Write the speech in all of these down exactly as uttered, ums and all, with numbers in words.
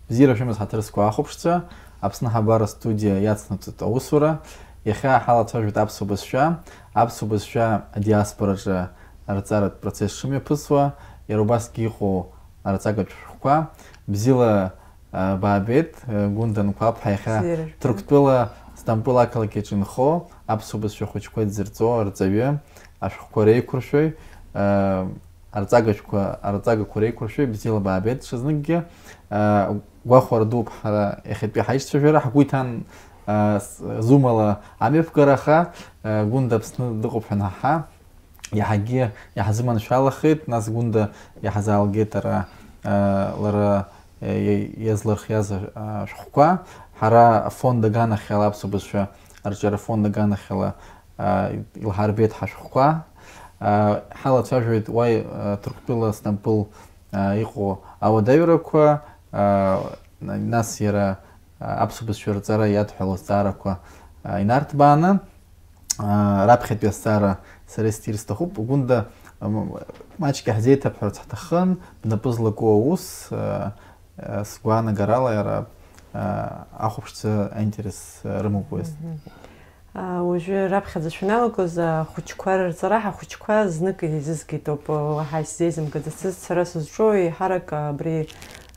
Бзиара шәымаз, ҳаҭыр зқәу ахәаԥшцәа, Аԥсны ҳабар астудиа иацнаҵоит аусура. Иахьа ҳалацәажәоит аԥсуа бызшәа, аԥсуа бызшәа адиаспораҿы арҵаратә процесс шымҩаԥысуа, иара убасгьы иҟоу арҵагатә шәҟәқәа. Бзиала, а, баабеит, а, Гәында Нқәаԥҳа, иахьа Бзиара жәбо. Ҭырқәтәыла Стамбул ақалақь аҿы инхо аԥсуа бызшәа хәыҷқәа дзырҵо арҵаҩы, ашәҟәқәа реиқәыршәаҩ, а, арҵагашәқәа, арҵагақәа реиқәыршәаҩ, бзиала баабеит ҽазныкгьы. Гәахәара дууп ҳара иахьатәи ҳаишьцәажәара. Ҳгәы иҭан, а, с-, зумала амҩаԥгара, аха, а, Гәында Аԥсны дыҟоуп ҳәа анҳаҳа, иаҳагьы иаҳзыманшәалахеит, нас Гәында иаҳзаалгеит ара, а, лара, а, иа-, иазлырхиаз, а, ашәҟәқәа. Ҳара афонд аганахьала, аԥсуа бызшәа арҿиара фонд аганахьала, а, илҳарбеит ҳашәҟәқәа. А, ҳалацәажәоит уа, а, Ҭырқәтәыла Стамбул, а, иҟоу ауадаҩрақәа, а, нас иара, а, аԥсуа бызшәа рҵара иадҳәалоу азҵаарақәа, а, инарҭбааны, а, раԥхьатәи азҵаара сара исҭир сҭахуп. Гәында, м, маҷк иаҳзеиҭабҳәарц ҳҭахын, бнапы злаку аус, а, а, сгәаанагарала иара, а, ахәаԥшцәа аинтерес, а, рымоуп уи. Мгм. А, уажәы раԥхьаӡа шәаналагоз, ахәыҷқәа рырҵара, ҳахәыҷқәа знык еизызгеит ауп, уаҳа исзеизымгаӡацызт сара сызҿу, еиҳарак абри,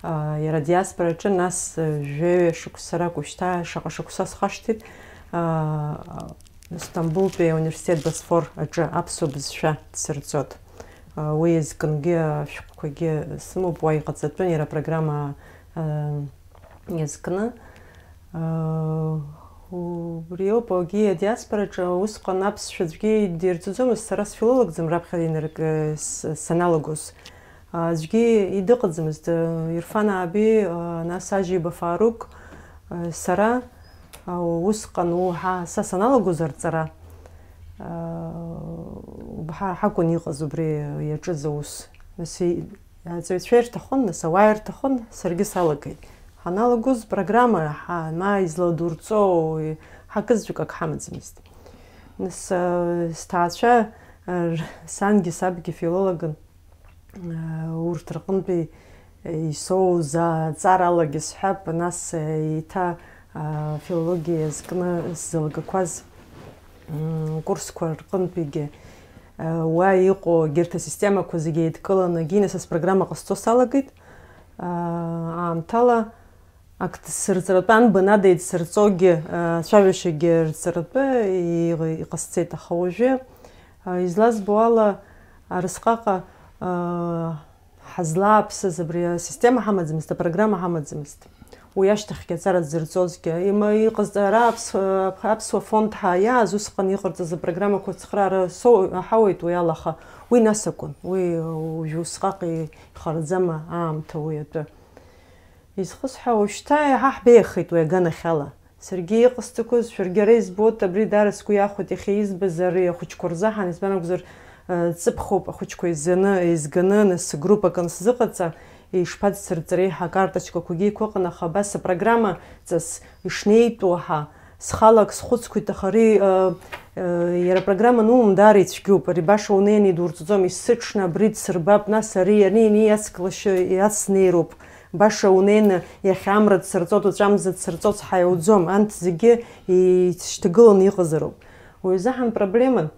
а, иара адиаспора аҿы, нас, а, жәаҩа шықәса ракәу шьҭа, шаҟа шықәса схашҭит, а, Стамбултәи ауниверситет Босфор аҿы аԥсуа бызшәа дсырҵоит. А, уи иазкынгьы ашәҟәқәагьы сымоуп, уа иҟаҵатәын иара апрограмма, а, иазкны. Аа, убри ауп, агьи адиаспораҿы усҟан аԥсшәа аӡәгьы идирҵаӡомызт, сара сфилологӡам раԥхьа инарк-, с-, саналагоз. Аа, аӡәгьы идыҟаӡамызт, Ирфан Ааби, аа, нас Ажьиба Фарук, аа, сара, аа, усҟан уҳа-, са саналагоз арҵара, аа, ҳа-, ҳакәын иҟаз убри иаҿыз аус. Нас и-, Аҵаҩцәа ирҭахын, нас ауаа ирҭахын, саргьы салагеит. Ҳаналагоз программа ҳа-, ма изладурҵо, ҳакызаҵәык ак ҳамаӡамызт. Нас, э, сҭаацәа, э, р-, сангьы сабгьы филологын, э, урҭ рҟынтәи, э, исоуз аҵаралагьы сҳәап, нас, э, еиҭа, э, филологиа иазкны сзалагақәаз, м, курсқәа рҟынтәигьы, э, уа иҟоу егьырҭ асистемақәа зегьы еидкыланы, гинесс программа ҟасҵо салагеит. Э, аамҭала акт сырҵаратәы, анбан ада еицсырҵогьы, э, ацәажәашьагьы рҵаратәы иҟ-, иҟасҵеит, аха уажәы, э, излазбо ала, арысҟаҟа, э, ҳазлааԥсаз абри асистема ҳамаӡамызт, апрограмма ҳамаӡамызт. Уи ашьҭахьгьы аҵара дзырҵозгьы, има-, иҟаз ара аԥс-, аԥсуа фонд ҳәа иааз усҟан иҟарҵаз апрограммақәа ацхраара соу-, аҳауеит уи ала, аха уи нас акәын, уи уажә усҟак ихараӡам аамҭа уи атәы. Изхысҳәаауа, уажәшьҭа иаҳа ҳбеиахеит уи аганахьала. Саргьы иҟасҵақәаз, шәаргьы ара избоит, абри даара сгәы иахәеит, иахьа избаз ари ахәыҷқәа рзаҳан, избан акәзар, э, ҵыԥхоуп ахәыҷқәа еизаны, еизганы, нас группак ансзыҟаҵа, ишԥацсырҵари ҳәа акарточкақәагьы иқәыҟан, аха абас апрограмма ҵас ишнеитәу ҳа, схала ак схәыцқәеит, аха ари, э, э, иара апрограмма анумам, даара ицәгьоуп, ари баша унеины идурҵаӡом, исыҽны абри дсырбап, нас ари анеины иацклашьа иацнеироуп. Баша унеины иахьа амра дсырҵоит, уаҵәы амза дсырҵоит ҳәа иауӡом, анҭ зегьы ишьҭагыланы иҟазароуп. Уи азыҳәан проблеман,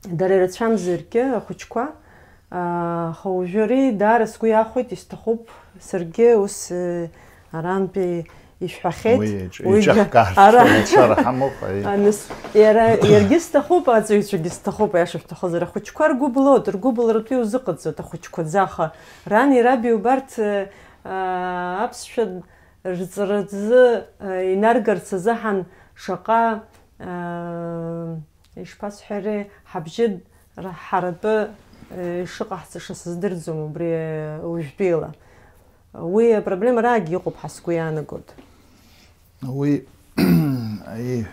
дара ирацәамзаргьы ахәыҷқәа, аа, аха уажәы ари даара сгәы иахәеит, исҭахуп, саргьы ус, э, арантәи ишәҳәахьеит. Уи еиҿ-, уигьы еиҿаҳкаартә ара-, ацәара ҳамоуп, аи. Аныс, иара, иаргьы сҭахуп, аҵаҩцәагьы сҭахуп, аиаша шәҭахызар, ахәыҷқәа ргәы былоит, ргәыбылратәы иузыҟаҵоит ахәыҷқәа аӡы, аха рани раби убарҭ, э, аа, аԥсшәа рҵаразы, э, инаргарц азыҳәан шаҟа, э, ишԥасҳәари, ҳабжьы ра-, ҳаратәы, э, ишыҟаҳҵаша сыздырӡом убри, э, уажәтәила. Уи апроблема раагьы иҟоуп ҳәа сгәы иаанагоит. Уи, аи,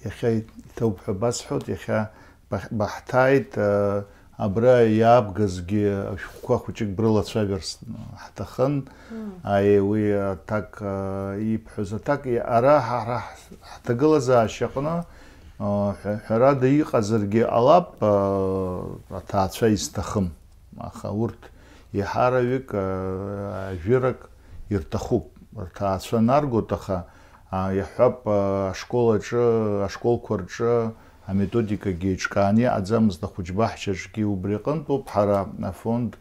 иахьа иҭоуп ҳәа басҳәоит, иахьа баҳ-, баҳҭааит, а, абра иаабгазгьы ашәҟәқәа хәыҷык брылацәажәарц ҳҭахын. Мм. Аи, уи аҭак, а, ибҳәоз аҭак, и-, ара ҳа-, ҳара ҳ-, ҳҭагылазаашьаҟны, а, ҳәа-, ҳәарада иҟазаргьы ҟалап, а, аҭаацәа изҭахым. Аха урҭ еиҳараҩык, а, ажәырак ирҭахуп. рҭаацәа наргоит, аха, а, иаҳҳәап, а, ашкол аҿы, ашколқәа рҿы аметодикагьы еиҿкааны иҟаӡамызт, ахәыҷбаҳчаҿгьы. Убри аҟынтә ауп ҳара афонд,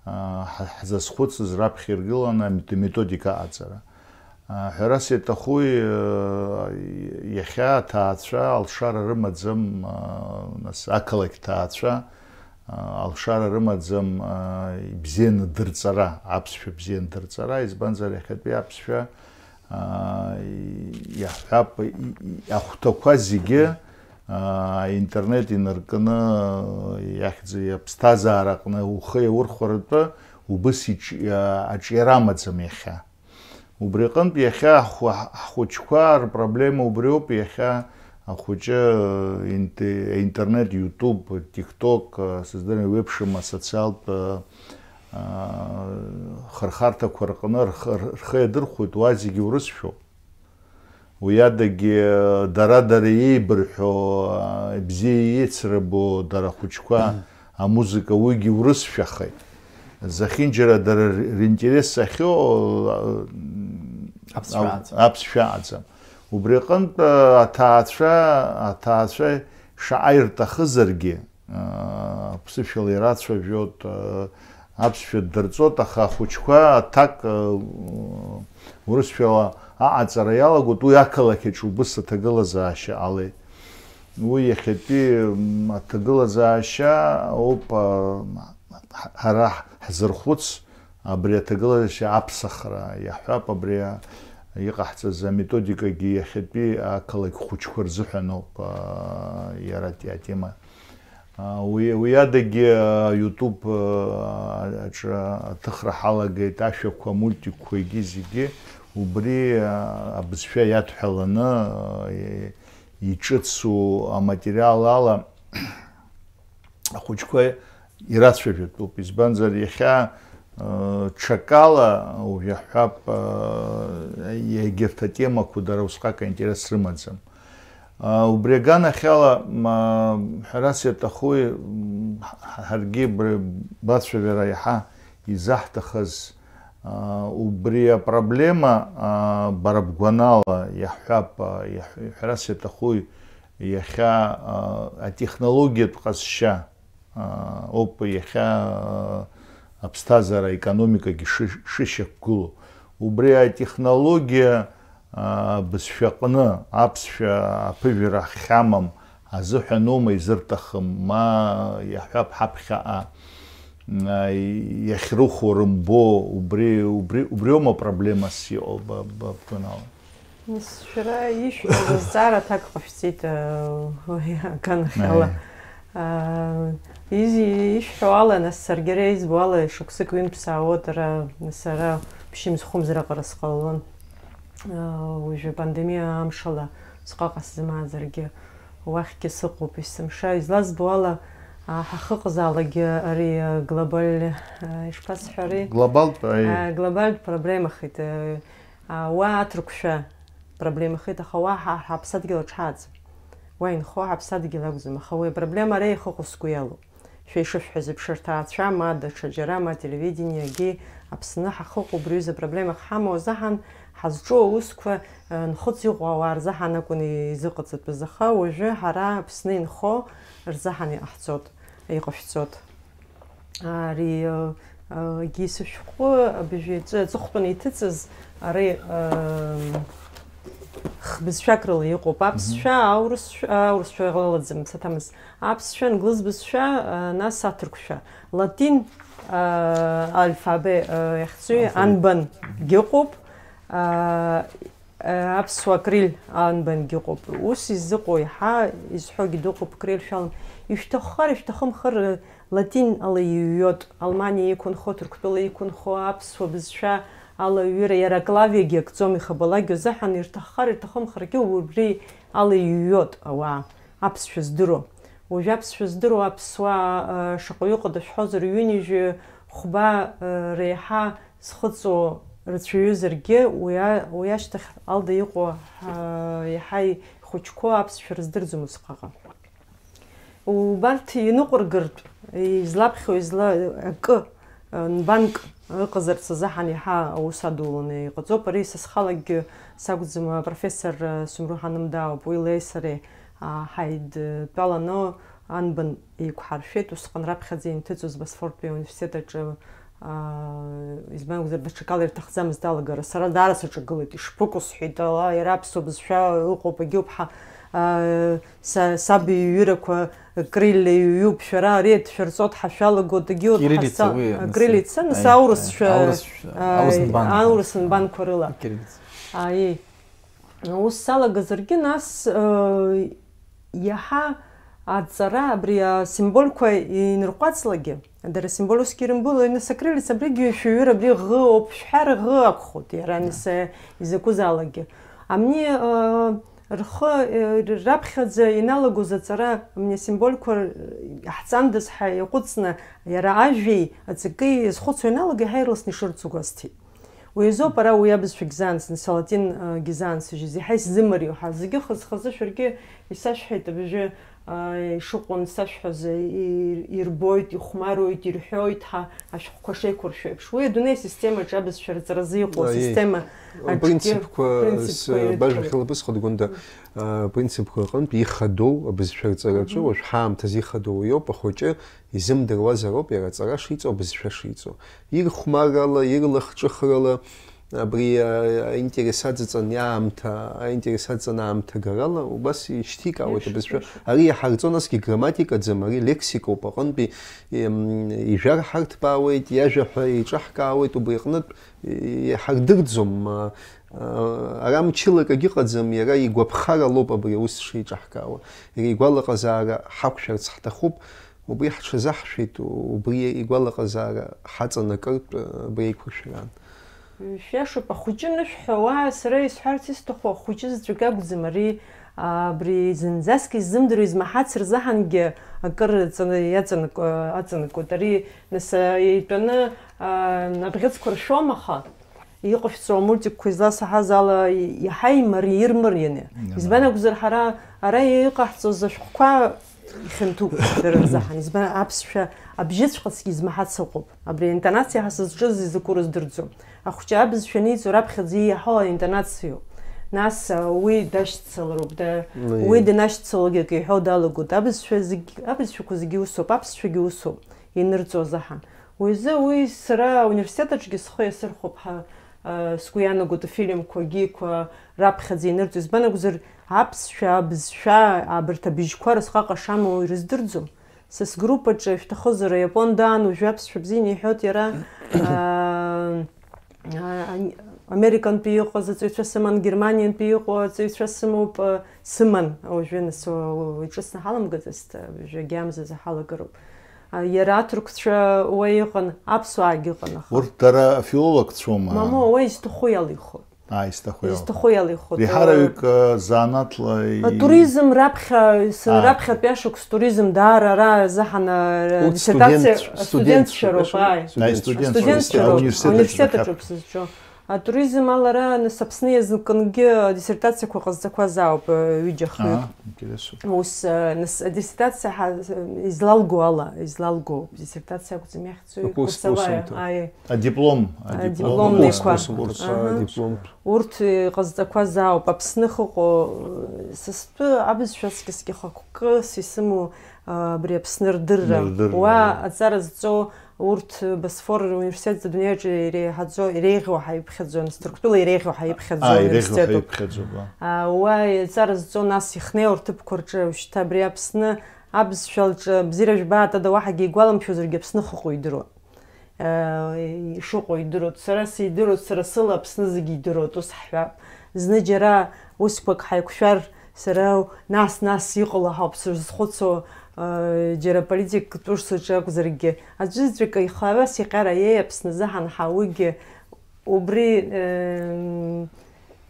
а, ҳа-, ҳзазхәыцыз раԥхьа иргыланы амет-, методика аҟаҵара. А, ҳәарас иаҭахуи, а, иахьа аҭаацәа алшара рымаӡам, а, нас ақалақь ҭаацәа, а, алшара рымаӡам, а, ибзианы дырҵара, аԥсшәа бзианы дырҵара, избанзар иахьатәи аԥсшәа, а, иаҳҳәап, и-, и-, ахәҭақәа зегьы, а, аинтернет инаркны, иахьӡ-, аԥсҭазаара аҟны ухы иаурхәаратәы убыс иҿ-, а, аҿиара амаӡам иахьа. Убри аҟынтә иахьа ҳхәы-, ҳхәыҷқәа рпроблема убриоуп, иахьа ахәыҷы инте-, интернет, YouTube, TikTok, сыздырам, еиуеиԥшым асоциалтә, а, хырхарҭақәа рҟны рхы, рхы иадырхәоит, уа зегьы урысшәоуп. Уи адагьы дара-дара иеибырҳәо, а, бзиа еицрыбо дара ахәыҷқәа, амузыка, уигьы урысшәахеит. Зехьынџьара дара р-, ринтерес ахьоу, а, Аԥсшәа а, аӡам. Аԥсшәа аӡам. Убри аҟынтә, а, аҭаацәа, аҭаацәа шаҟа ирҭахызаргьы, а, аԥсышәала ирацәажәоит, а, аԥсшәа ддырҵоит, аха ахәыҷқәа аҭак, а, урысшәала аҟаҵара иалагоит, уи ақалақь аҿы убыс аҭагылазаашьа ҟалеит. Уи иахьатәи, м, аҭагылазаашьа ауп, а, ҳ-, ҳара ҳзырхәыц, абри аҭагылазаашьа аԥсахра иаҳҳәап, абри а-, иҟаҳҵаз аметодикагьы иахьатәи ақалақь хәыҷқәа рзыҳәан ауп, а, иара ати-, атема. А, уи, уи адагьы, а, YouTube, а, аҿы аҭыхра ҳалагеит, ашәақәа, амультикқәа, егьи зегьы убри, а, абызшәа иадҳәаланы, а, и-, иҿыцу аматериал ала ахәыҷқәа ирацәажәатәуп. Избанзар, иахьа, а, ҽакала, уажә иаҳҳәап, а, егьырҭ атемақәа дара усҟак аинтерес рымаӡам. А, убри аганахьала, м, а, ҳәарас иаҭахуи, м, ҳ-, ҳаргьы б-, бацәажәара иаҳа изаҳҭахыз, а, убри апроблема, а, бара бгәанала иаҳҳәап, а, иаҳ-, ҳәарас иаҭахуи иахьа, а, атехнологиатә ҟазшьа, а, ауп иахьа, а, аԥсҭазаара аекономикагьы шы-, шышьақәгылоу. Убри атехнологиа, а, бызшәаҟны аԥсшәа аԥыжәара ҳхьамам азыҳәаноума изырҭахым, ма иаҳҳәап ҳаԥхьаҟа, а, иахьрыхәо рымбо, убри, убри, убриоума проблемас иҟоу ба-, ба-, бгәанала? Нас шәара ишәҳәаз азҵаара аҭак ҟашәҵеит, а, уи аганахьала. Аиеи. А, изи-, ишәҳәо ала, нас саргьы ара избо ала, шықәсык ҩынтә саауеит ара, нас ара ԥшьымз-хәымз раҟара сҟалон. А, уажәы апандемиа амшала сҟаҟа сзымаазаргьы, уахьгьы сыҟоуп есымша. Излазбо ала, а, ҳахыҟазаалакгьы ари, а, глобаль, а, ишԥасҳәари? Глобалтә, аиеи. А, глобалтә проблемахеит, а, А, уа аҭырқәшәа проблемахеит, аха уа ҳа, ҳаԥсадгьыл аҽҳааӡам. Уа инхо ҳаԥсадгьыл акәӡам, аха уи апроблема ара иахыҟоу сгәы иалоуп. Шәа ишышәҳәаз еиԥш, рҭаацәа, ма даҽа џьара, ма телевидениагьы Аԥсны ҳахыҟоу убри аҩыза апроблема ахьҳамоу азыҳәан, ҳазҿу аусқәа, э, нхыҵ иҟоу ауаа рзыҳәан акәын изыҟаҵатәыз, аха уажәы ҳара Аԥсны инхо рзыҳәан иҟаҳҵоит, иҟашәҵоит. Ари, а, а, гьы сышәҟәы абыжәҩаҿы аҵыхәтәаны иҭыҵыз, ари, а, хбызшәак рыла иҟоуп. Аԥсшәа, аурысшәа, аурысшәа ҟалаӡам, саҭамыз. Аԥсшәа, англыз бызшәа, а, нас аҭырқәшәа. Латин, а, алфаве, а, иахьӡу анбангьы ыҟоуп. А, Аԥсуа криль анбангьы ыҟоуп. Ус изыҟоу иаҳа изҳәогьы дыҟоуп, криль шәалам. Ишәҭаххар, ишәҭахымхар, латин ала иҩҩуеит. Алманиа иқәынхо, Ҭырқәтәыла иқәынхо, аԥсуа бызшәа ала аҩыра, иара аклавиагьы акӡом, ихабалакгьы азыҳәан, ирҭаххар, ирҭахымхаргьы убри ала иҩҩуеит ауаа, аԥсшәа здыруа. Уажәы аԥсшәа здыруа аԥсуаа, э, шаҟаҩы ыҟоу дашәҳәозар, ҩынҩажәи хәба, э, реиҳа зхыҵуа рацәаҩызаргьы, уи а-, уи ашьҭахь алда иҟоу, ҳа-, иаҳа ихәыҷқәоу аԥсшәа рыздырӡом усҟаҟа. Убарҭ иныҟәыргартә, излаԥхьо, изла-, акы, нбанк, Ыҟазарц азыҳәан иаҳа аус адуланы иҟаҵоуп. Ари са схалагьы сакәӡам, апрофессор Сумру Ҳанымдаа ауп, уи леи сареи, а, ҳаидтәаланы анбан еиқәҳаршәеит, усҟан раԥхьаӡа инҭыҵуаз Босфортәи ауниверситет аҿы, а, избан акәзар, даҽакала ирҭахӡамызт алагара. Сара даара саҿагылеит, ишԥыкәу сҳәеит, ала, иара аԥсуа бызшәа ыҟоуп, агьоуп ҳа, а, са, саб иҩырақәа крылья иҩуп, шәара ари шәырҵоит ҳәа шәалагоит, агьоуп Кириллица ҳасса-, уи, а, нас, кириллица, нас аи, аурыс аи, шәа-, аурыс шәа-, аи, аурыс нбан. Аурыс нбанқәа рыла. Кириллица. Аи. Ус салагазаргьы, нас, э, иаҳа аҵара абри асимболқәа инырҟәаҵлагьы, дара асимбол усгьы ирымбыло, нас акрылица абригьы шәаҩыра абри ӷы ауп, шәҳәар ӷы акәхоит, иара нас, э, изакәызаалакгьы. Амни, э, рхы, э, раԥхьаӡа иналагоз аҵара, амни асимболқәа, э, ҳҵандаз ҳәа иаҟәыҵны, иара ажәеи аҵаки иазхәыцуа ианалага, иаҳа ирласны ишырцу гәасҭеит. Уи азоуп ара уи абызшәагь заансны, салатин, а, гьы заансыжьыз, иаҳа исзымариоу ҳәа. Зегьы хаз-хазы шәаргьы исашәҳәеит абжьы, а, ишыҟоу ансашәҳәаз, и-, ирбоит, ихәмаруеит, ирҳәоит ҳәа ашәҟәқәа шеиқәыршәо еиԥш. Уи адунеи асистемаҿы абызшәа рҵаразы иҟоу Аиеи. Асистема аҿгьы Апринципқәа принципқәа с-, еидкылоуп. Бажәхьала бысхәа, Гәында, а, апринципқәа рҟынтә ихадоу абызшәа рҵараҿы, Мгм. Уажә ҳаамҭазы ихадоу уиоуп, ахәыҷы изымдыруазароуп иара аҵара шиҵо, абызшәа шиҵо. Ирхәмаррала, ирлахҿыхрала, абри, а, аинтерес аҵаҵан иаамҭа, аинтерес аҵан аамҭагарала, убас ишьҭикаауеит Ишьҭ-, абызшәа. ишьҭ-. Ари иаҳарҵо насгьы грамматикаӡам, ари лексикоуп, аҟынтәи, ем, ижәар ҳарҭбаауеит, иажәа ҳәа еиҿаҳкаауеит, убри аҟнытә, и-, иҳардырӡом, а, а, ара мчыла акагьы ыҟаӡам, иара игәаԥхаралоуп абри аус шеиҿаҳкаауа. Иара игәалаҟазаара ҳақәшәарц ҳҭахуп, Убри ҳҽазаҳшәеит, убри игәалаҟазаара ҳаҵанакыртә, абри аиқәыршәараан. Шәиашоуп, ахәыҷы анышәҳәауа, сара исҳәарц исҭаху ахәыҷы заҵәык акәӡам, ари, а, абри зынӡаск иззымдыруа измаҳац рзыҳәангьы акыр аҵаны-, иаҵанак-, аҵанакуеит. Ари, нас, а, итәаны, а, абӷьыцқәа ршәом, аха. Иҟашәҵо амультикқәа изласаҳаз ала, иаҳа имари-, ирмарианы. Иаба. Избан акәзар, ҳара ара иҟаҳҵоз ашәҟәқәа ихьанҭоуп дара рзыҳәан. Избан, аԥсшәа абжьыҵәҟьацгьы измаҳац ыҟоуп. Абри аинтонациа ҳәа сызҿыз изакәу рыздырӡом. Ахәҷы абызшәа аниҵо раԥхьаӡа ииаҳау аинтонациоуп. Нас, а, уи дашьцылароуп, да-, Уи. уи данашьцылогьы акы иҳәо далагоит. Абызшәа зегь-, абызшәақәа зегьы усоуп, аԥсшәагьы усоуп. Инырҵо азыҳәан. Уи азы уи сара ауниверситет аҿгьы схы иасырхәап ҳәа, а, сгәы иаанагоит, афильмқәа, гьиқәа раԥхьаӡа инырҵо. Избан акәзар, аԥсшәа, абызшәа, абарҭ абыжьқәа рысҟак ашамоу ирыздырӡом. Са сгруппаҿы шәҭахызар, Иапон даан, уажәы аԥсшәа бзианы иҳәоит иара, а, а, ани-, Американтәи иҟаз аҵаҩцәа сыман, Германиантәи иҟоу аҵаҩцәа сымоуп, а, сыман, уажәы нас, уа-, уа-, иҿыцны ҳаламгаӡацт, уажәы агьамзазы ҳалагароуп. А, иара аҭырқәцәа уа иҟан, аԥсуаагьы ыҟан, аха. Урҭ дара афилологцәоума? Мамоу, уа изҭаху иалихуеит. Аа, изҭаху иалихуеит. Изҭаху иалихуеит. Реиҳараҩык, э, занааҭла и-, Атуризм раԥхьа, сан-, Аа. раԥхьатәи ашықәс туризм даара ара азыҳәан, э, Урҭ диссертациа, студент, студентцәа студентцәа роуп, роуп, ааи. Аи, студентцәа, студентцәа роуп, студентцәа роуп, университет аҿы университет даҽакы. Аҿоуп сызҿу. Атуризм алара, нас, Аԥсны иазкынгьы диссертациақәа ҟазҵақәаз ауп, э, ҩыџьа хҩык. Аа, интересуп. Ус, э, нас, адиссертациа ҳа-, излалго ала, излалго диссертациа акәӡам иахьӡу, Акурс, курсовая, курсовая. Аи. Адиплом, адиплом. Адипломнеиқәа. Курс, курс, Аҳа. Адиплом. Урҭ, э, ҟазҵақәаз ауп. Аԥсны ахьыҟоу, э, са стәы абызшәа аҵкьысгьы хықәкыс исымоу, э, абри Аԥсны рдырра. Рдырра, Уа аи. аҵара зҵо Урҭ Босфор университет адунеи аҿы иреиҳаӡо, иреиӷьу ҳәа иԥхьаӡо, нас Ҭырқәтәыла иреиӷьу ҳәа иԥхьаӡо Аа, иреиӷьу ҳәа университетуп. иԥхьаӡоуп, аа. Аа, уа иаҵара зҵо нас ихнеиуа рҭыԥқәа рҿы, уажәшьҭа абри Аԥсны абызшәа лҿы абзиара жәбаат ада уаҳагьы игәаламшәозаргьы Аԥсны хыҟоу идыруан. Э, ишыҟоу идыруан. Сара сидыруан, сара сыла Аԥсны зегьы идыруан, ус ҳҳәап. Зны џьара усқәак ҳаиқәшәар, Сара нас-нас иҟало ҳауп сызхәыцуа, э, џьара политикатә усаҿы акәзаргьы, аӡәызаҵәык ихавас иҟьара, еи, Аԥсны азыҳәан ҳәа, уигьы убри, э,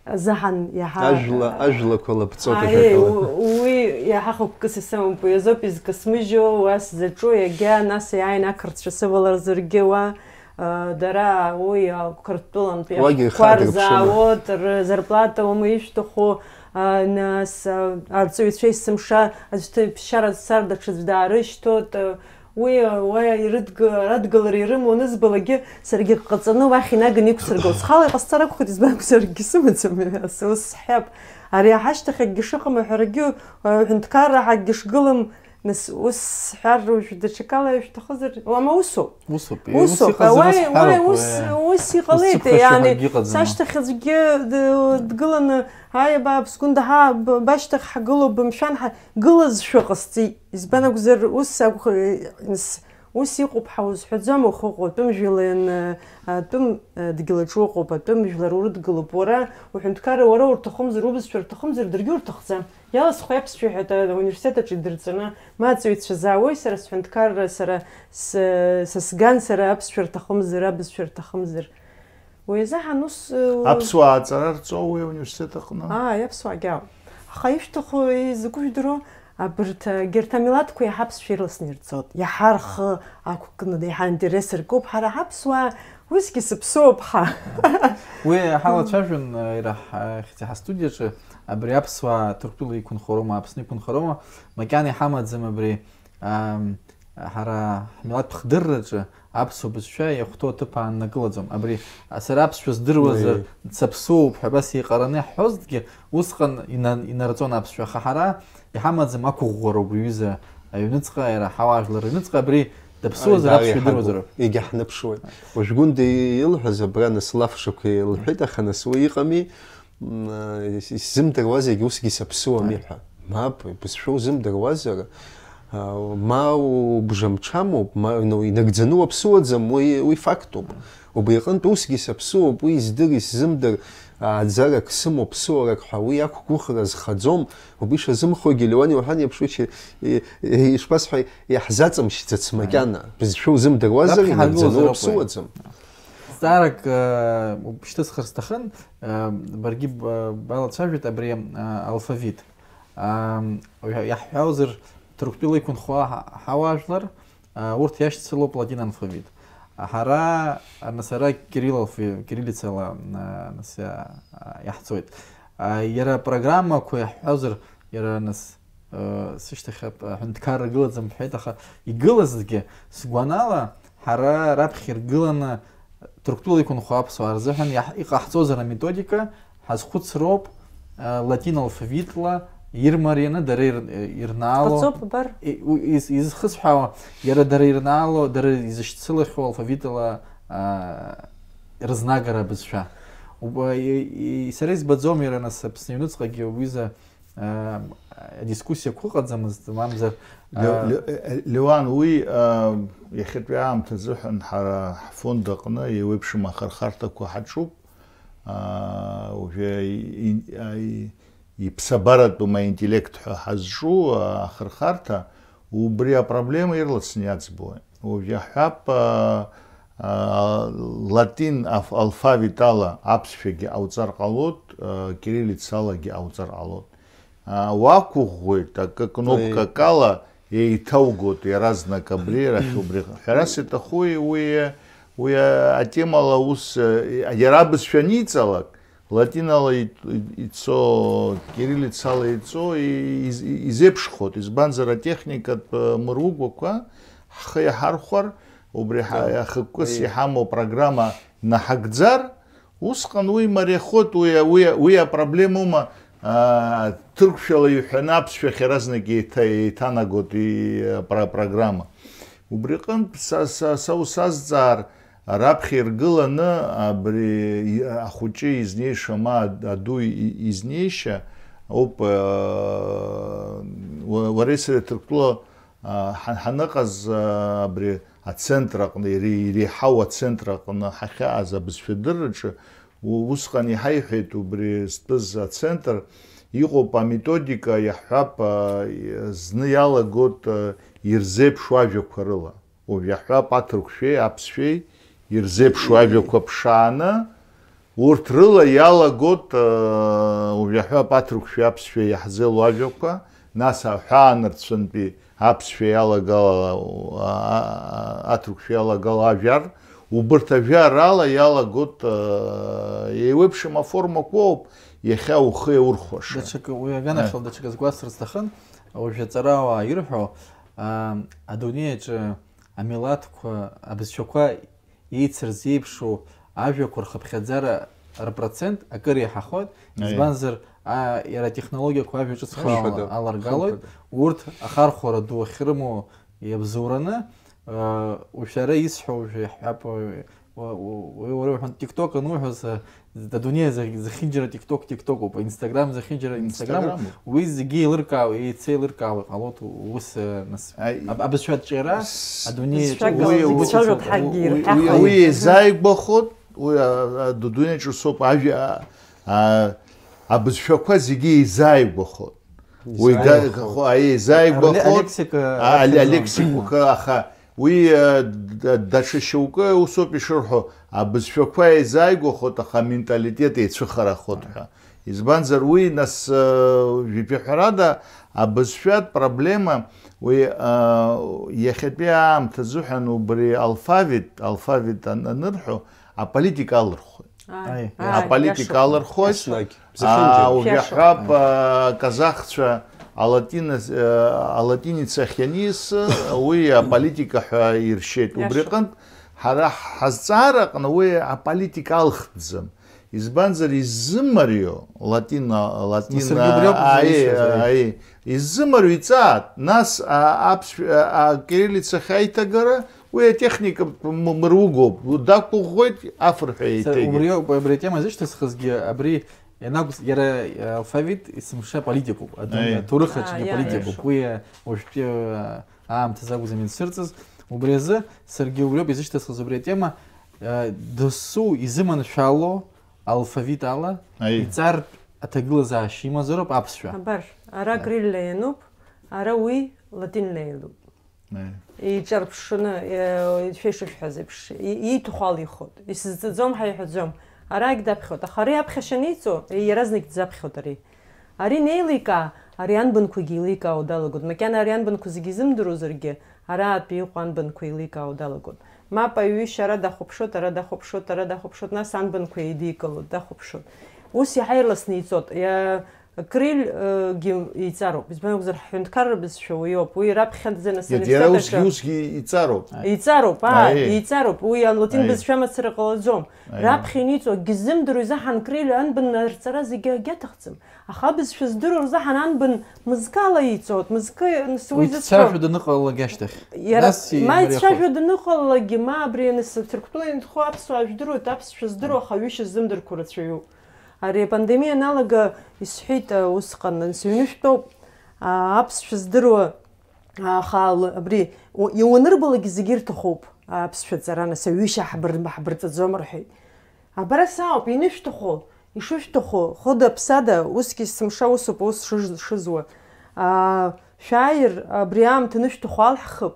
азыҳәан иаҳа Ажәла, ажәлақәа лаԥҵоуп Аиеи, ажәакала. у-, уи иаҳа хықәкыс исымоуп, уи азоуп изкасмыжьуа, уа сзаҿу, иагьа нас иааин ақырҭцәа сываларзаргьы уа, Дара уи Қырҭтәылантәи Уагьы ашәҟәқәа ирхадырԥшума? рзаауеит, рзарплата ума ишәҭаху, а, нас, а, арҵаҩцәа есымша аӡәы ԥсшьара дцар, даҽаӡә даарышьҭоит, а, Уи, уа ирыдг-, радгылара ирымоу анызбалакгьы, саргьы ҟаҵаны уахь инаганы иқәсыргылт. Схала иҟасҵар акәхеит, избан акәзар, акгьы сымаӡам, ус сҳәап. Ари аҳашьҭахь акгьы шыҟам аҳәарагьы, аҳәынҭқарра ҳәа акгьы шгылам, нас ус сҳәар, уажә даҽакала ишәҭахызар, уама усоуп. Усоуп, Усоуп, иҟаз уаи, уи уа, сҳәароуп, ус, уи. Ус иҟалеит, Ус цыԥхашьа иани, ҳәагьы ыҟаӡам. Сашьҭахьаӡәгьы д-, дгыланы, ааи, абааԥс, Гәында, ҳа, б-, башьҭахь ҳгылоуп, бымшәан, ҳа, гылазшәа ҟасҵеит. Избан акәзар, ус акәх-, ус, ус иҟоуп ҳәа узҳәаӡом, ухы ыҟоу атәым жәлеи ан-, атәым, э, дгьыл аҿы уҟоуп, атәым жәлар урыдгылоуп. Уара уҳәынҭқарра, уара урҭахымзар, убызшәа рҭахымзар, даргьы урҭахӡам. Иаласхуа аԥсшәа ҳәа ауниверситет аҿы идырҵаны, ма аҵаҩцәа заауеи, сара сҳәынҭқарра, сара с-, са сган, сара аԥсшәа рҭахымзар, абызшәа рҭахымзар. Уи азыҳәан ус, э, Аԥсуаа аҵара рҵоу уи ауниверситет аҟны? Ааи, аԥсуаагьы ауп. Аха ишәҭаху, э, закәу жәдыруа, абарҭ, э, егьырҭ амилаҭқәа иаҳа аԥсшәа ирласны ирҵоит. Иаҳа рхы ақәкны, иаҳа интерес ркуп. Ҳара ҳаԥсуаа, усгьы сыԥсоуп ҳа. Уи ҳалацәажәон, э, иара ҳ-, хьӡи ҳастудиаҿы, абри аԥсуаа Ҭырқәтәыла иқәынхароума, Аԥсны иқәынхароума, макьана иҳамаӡам абри, ам, ҳара ҳмилаҭтә хдырраҿы аԥсуа бызшәа иахәҭоу аҭыԥ ааннакылаӡом. Абри, а, сара аԥсшәа здыруазар, Аиеи. Саԥсуоуп ҳәа абас еиҟараны иаҳҳәозҭгьы, усҟан ина-, инарҵон аԥсшәа. Аха ҳара иҳамаӡам ақәыӷәӷәара убри аҩыза аҩныҵҟа, иара ҳауаажәлар рыҩныҵҟа, абри даԥсуазар, Аиеи, аԥсшәа дааиҳабуп. Идыруазароуп. Егьаҳныԥшуеит. Уажә Гәында илҳәаз абра нас лафшақәа илҳәеит, аха нас уи иҟами, м, а, ис-, исзымдыруазаргьы усгьы саԥсуами Аиеи. Ҳәа. Мап, бызшәа узымдыруазар, а, ма убжамҽамоуп, ма, ну, инагӡаны уаԥсуаӡам, уи, уи фактуп. Убри аҟынтә усгьы саԥсуоуп, уи издыр, исзымдыр, ааӡарак сымоуп, ԥсуарак ҳәа, уи ақәгәыӷра зхаӡом, убри ишазымхогьы, Леуан Иоҳан иеиԥш, уи чи-, и-, и-, ишԥасҳәеи, иаҳзаҵымшьӡац макьана, бызшәа узымдыруазар, Раԥхьа инагӡаны ҳагылозар акәхеит. Уаԥсуаӡам. Зҵаарак, э, шьҭысхыр сҭахын, э, баргьы б-, балацәажәеит абри, э, алфавит. Ам, уи иаҳҳәозар, Ҭырқәтәыла иқәынхо ҳа-, ҳауаажәлар, а, урҭ иашьцылоуп латин алфавит. Ҳара, а, нас ара кирилл алфавит, кириллицала, а, нас, а, а, иаҳҵоит. А, иара апрограммақәа иаҳҳәозар, иара нас, а, сышьҭахь ап-, аҳәынҭқарра гылаӡам бҳәеит, аха игылазҭгьы, сгәанала, ҳара раԥхьа иргыланы Ҭырқәтәыла иқәынхо аԥсуаа рзыҳәан иаҳ-, иҟаҳҵозар аметодика, ҳазхәыцроуп, а, латин алфавитла ирмарианы дара ир-, ирнаало, Ҟаҵоуп, абар. И-, у-, из-, изхысҳәаауа, иара дара ирнаало, дара изышьцылахьоу алфавитла, а, рызнагара абызшәа. Уб-, и-, и-, сара избаӡом иара нас Аԥсны аҩныҵҟагьы уҩыза, а, адискуссиақәа ыҟаӡамызт, мамзар, Ле-, а, Ле-, э, Леуан, уи, а, иахьатәи аамҭа азыҳәан ҳара ҳфонд аҟны еиуеиԥшым ахырхарҭақәа ҳаҿуп. Аа, уажәы и-, и-, а, и-, иԥсабаратәым аинтеллект ҳәа ҳазҿу, а, ахырхарҭа, убри апроблема ирласны иаӡбуеит. Уажәы иаҳҳәап, а, а, латин аф-, алфавит ала аԥсшәагьы ҟауҵар ҟалоит, а, кириллицалагьы ҟауҵар ҟалоит. А, уақәыӷәӷәоит, акы кнопкак ала еиҭаугоит иаразнак абри арахь убри. Ҳәарас иаҭаху уи, уи атемала ус, э, иара абызшәа аниҵалак, латинала ит-, ицо, кириллицала иҵо, и-, из-, изеиԥшхоит, избанзар атехникатә, э, мыругәақәа ҳхы иаҳархәар, убри ҳа-, Да. Ахықәкыс Уи. Иҳамоу апрограмма наҳагӡар, усҟан уи мариахоит, уи, уи, уи апроблемоума, аа, ҭырқәшәала иҳәаны аԥсшәахь иаразнак еиҭа-, еиҭанагоит и-, апро-, апрограмма. Убри аҟынтә са, са, са усазҵаар, раԥхьа иргыланы абри и-, ахәыҷы изнеиша, ма аду и-, изнеишьа ауп, аа, уа-, уареи сареи Ҭырқәтәыла, аа, ҳа-, ҳаныҟаз, аа, абри ацентр аҟны, ире-, иреиҳау ацентр аҟны ҳахьааз абызшәа дырраҿы, у-, усҟан иҳаиҳәеит, убри зтәыз ацентр, иҟоуп аметодика, иаҳҳәап, аа, зны иалагоит, аа, ирзеиԥшу ажәақәа рыла. Уажә иаҳҳәап, аҭырқәшәеи аԥсшәеи ирзеиԥшу ажәақәа ԥшааны, урҭ рыла иалагоит, аа, уажә иаҳҳәап, аҭырқәшәеи аԥсшәеи иаҳзеилоу ажәақәа, нас аҳәаанырцәынтәи аԥсшәа иалагала, а, а, а, аҭырқәшәа иалагала ажәар, убырҭ ажәарала иалагоит, а, еиуеиԥшым аформақәоуп, иахьа ухы иаурхәаша. Даҽакы, уи аганахьала даҽакы сгәасҭар сҭахын, уажә аҵарауаа ирҳәо, а, адунеи аҿы амилаҭқәа, абызшәақәа еицырзеиԥшу ажәақәа рхыԥхьаӡара рпроцент акыр еиҳахоит, Аиеи. Избанзар, а, иара атехнологиақәа ажәа ҿыцқәа Хымԥада, ала-, аларгалоит, хымԥада. Урҭ ахархәара ду ахьрымоу иабзоураны, а, уажә ара исҳәо уажә иаҳҳәап, уи, уи, уи уара уҳәан, TikTok ануҳәоз, а, адунеи зах-, зехьынџьара TikTok, TikTok-уп, Instagram зехьынџьара Instagram-уп, Instagram-уп. Уи зегьы еилыркаау, еицеилыркаауа иҟалоит у-, ус, а, нас, Аи, аб-, абызшәа аҿиара, с-, адунеи бызшәак аҿы ала уи, зегь уи, цәажәоит, уи, ҳагьы уи, ирҳәахьан. Уи еизааигәахоит, уи, а, а, адунеи аҿы усоуп, ажәа, а, а, абызшәақәа зегьы еизааигәахоит. Уи га-, Еизааигәахоит. Хо-, аиеи, еизааигәахоит. Алексика, а, али-, аԥхьаӡа. Алексикақәа, аха уи, а, д-, даҽа шьоукы усоуп ишырҳәо, абызшәақәа еизааигәахоит, аха аменталитет еицәыхарахоит ҳәа. Избанзар, уи, нас, а, жәаԥиҳәарада, абызшәатә проблема, уи, а, иахьатәи аамҭазыҳәан убри алфавит, алфавит ан-, анырҳәо, аполитика алырхуеит. Ааи, Аи. ааи, Аполитика иашоуп. Алырхуеит. Еснагь, Аа, зехьынџьара. Уажә Иашоуп. Иаҳҳәап, аа, аказахцәа алатинас-, аа, алатиница ахьаниас, уи аполитика ҳәа иршьеит. Убри Иашоуп. Аҟынтә ҳара ҳазҵаара аҟны уи аполитика алхтәӡам. Избанзар, иззымарио латина, латина, Нас саргьы убри ауп аи, изишаз, аи. Аи, иззымарио иҵаат, нас, а, аԥсшә-, а, а, кириллицахь аиҭагара, уи атехника м-, мыругоуп, дақәыӷәӷәеит, афырҳәа Са еиҭеигеит. Убри ауп, абри атема зышьҭысхызгьы, абри ианакәыз, иара, э, алфавит есымша политикуп, адунеи Аиеи. Аҭоурых аҿгьы Аиеи. Политикуп. Уи, э, уажәтәи, э, аамҭазы акәӡам иансырҵыз. Убри азы саргьы убри ауп изышьҭысхыз убри атема, э, досу изыманшәало алфавит ала Аиеи. Иҵартә аҭагылазаашьа имазароуп аԥсшәа. Абар, ара Аиеи. Крилла иануп, ара уи латинла иануп. Аиеи. Иҿарԥшны, э, шәа ишышәҳәаз еиԥш, и-, ииҭаху ала ихоит. Исызҵаӡом ҳәа иҳәаӡом. Арагь даԥхьоит, аха ари аԥхьашьа аниҵо, иаразнак дзаԥхьоит ари. Ари неиликаа, ари анбанқәагьы еиликаауа далагоит. Макьана ари анбанқәа зегьы изымдыруазаргьы, араатәи иҟоу анбанқәа еиликаауа далагоит. Мап, аҩышьа ара дахәаԥшуеит, ара дахәаԥшуеит, ара дахәаԥшуеит, нас анбанқәа еидикылоит, дахәаԥшуеит. Ус иаҳа ирласны иҵот. Иа-, Криль, э, гьы еиҵароуп. Избан акәзар, ҳҳәынҭқарра бызшәа уиоуп. Уи раԥхьаӡа нас Иара, иара университет усгьы аҿы иҵароуп. Иҵароуп, аа, Аиеи. Иҵароуп. Уи алатин Аиеи. Бызшәа мацара ҟалаӡом. Аиеи. Раԥхьа иниҵо акгьы ззымдыруа изаҳан Криль анбан нарҵара зегьы агьаҭахӡам. Аха абызшәа здыруа рзаҳан анбан мызкала иҵоит, мызкы, нас уи Уи зысҳәо. Дцәажәо даныҟалалак ашьҭахь. Иара, Нас ма имариахо. Ицәажәо даныҟалалакгьы, ма абри аныс Ҭырқәтәыла инхо аԥсуаа жәдыруеит, аԥсшәа здыруа, аха аҩышьа ззымдырқәо рацәаҩуп. Ари апандемиа аналага исҳәеит, а, усҟан, нас ҩнышәтәоуп, а, аԥсшәа здыруа, а, аха ал-, абри, у-, иуанырбалакгьы зегьы ирҭахуп, аԥсшәа ҵара, нас аҩышьа ҳбыр-, ҳбырҵаӡом рҳәеит. Абра саауп, инышәҭаху, ишышәҭаху, хыда-ԥсада, усгьы есымша усуп, ус шыж-, шызуа. Аа, шәааир, абри аамҭа анышәҭаху алҳхып.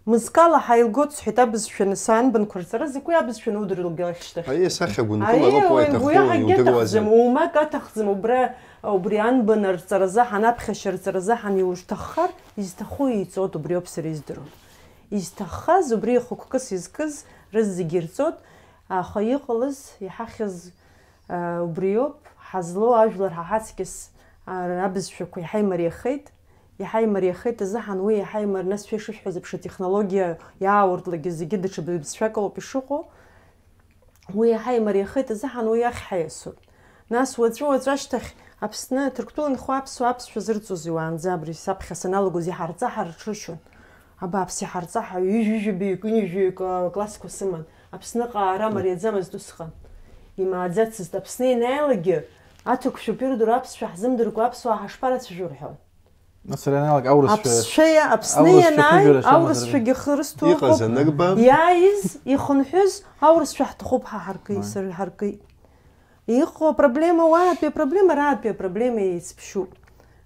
Мызкала ҳаилгоит, сҳәеит, абызшәа аныс-, анбанқәа рҵара закәи абызшәа анудыруа лгьы ахьшьҭахь? Аиеи, асахьа гәынкыла Аиеи, лоуп уа уи иҭаху, уи аҳагьы иудыруазар. Аҭахӡам, оумак аҭахӡам, убра, убри анбан арҵаразы ҳан, аԥхьашьа рҵаразы ҳан, иушьҭаххар, изҭаху еиҵоит, убриоуп сара издыруа. Изҭаххаз, убри ихықәкыс изкыз рызегьы ирҵоит, аха иҟалаз, иҳахьыз, аа, убриоуп, ҳазлоу ажәлар ҳа ҳаҵкьыс, аа, абызшәақәа иаҳа имариахеит, иаҳа имариахеит азыҳәан уи иаҳа имар-, нас шәа ишышәҳәаз еиԥш атехнологиа иаауртлакгьы зегьы даҽа бызшәак ауп ишыҟоу, уи иаҳа имариахеит азыҳәан уи ахь ҳаиасуеит. Нас уаҵәы-уаҵәы ашьҭахь Аԥсны, Ҭырқәтәыла инхо аԥсуаа аԥсшәа зырҵози уаанӡа абри саԥхьа саналагоз иҳарҵаҳар рҽыршьон. Абааԥс, иҳарҵаҳа, ҩажәи жәаба, ҩажәи классқәа сыман. Аԥсныҟа аара мариаӡамызт усҟан. Имааӡацызт. Аԥсны ианааилакгьы, аҭырқәшәа ирдыруа аԥсшәа ҳзымдыркәа аԥсуаа ҳашԥарацәажәо рҳәон. Нас ианалага аурысшәа, Аԥсшәа иа-, Аԥсны аурысшәа ианааи, ԥыжәара шәамазар. Аурысшәагьы хы рысҭо Иҟаз ыҟоуп. Анырба? Иааиз, ихынҳәыз, аурысшәа ҳҭахуп ҳәа ҳаркы-, Аи. Сыр-, ҳаркы-, Иҟоу апроблема уаатәи апроблема, араатәи апроблема еицԥшьуп.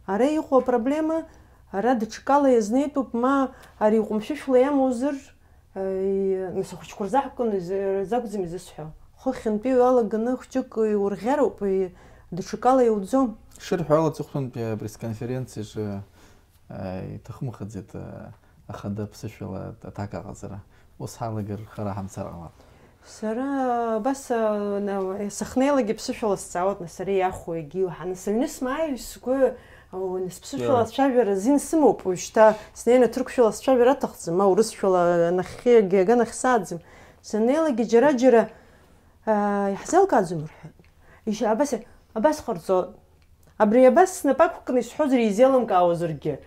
Ара иҟоу апроблема, ара даҽакала иазнеитәуп, ма ари ҟәымшәышәла иамоузар, э, нас ахәыҷқәа рзы акәын, изы-, рзы акәӡам изысҳәо. Хыхьынтәи иалаганы хәҷык иурӷьароуп, и-, даҽакала иуӡом. Шырҳәо ала, аҵыхәтәантәи апресс-конференциаҿы Иҭахымхаӡеит, ахада ԥсышәала аҭак аҟаҵара. Ус ҳалагар, хара ҳамцар ҟалап. Сара абас, а, на-, сахьнеилакгьы ԥсышәала сҵаауеит, нас, сара иахәо, егьиу, ҳа, нас, аҩны смааир, сгәы, Исԥсышәала ацәажәара азин сымоуп, уажәшьҭа снеины ҭырқәшәала сцәажәар аҭахӡам, ма урысшәала нахьхьи аганахь сааӡам. Саннеилакгьы џьара-џьара, аа, иаҳзеилкааӡом рҳәоит. Ишь-, абас, абас ҟарҵо, абри абас снапы ақәкны исҳәозар изеилымкаауазаргьы,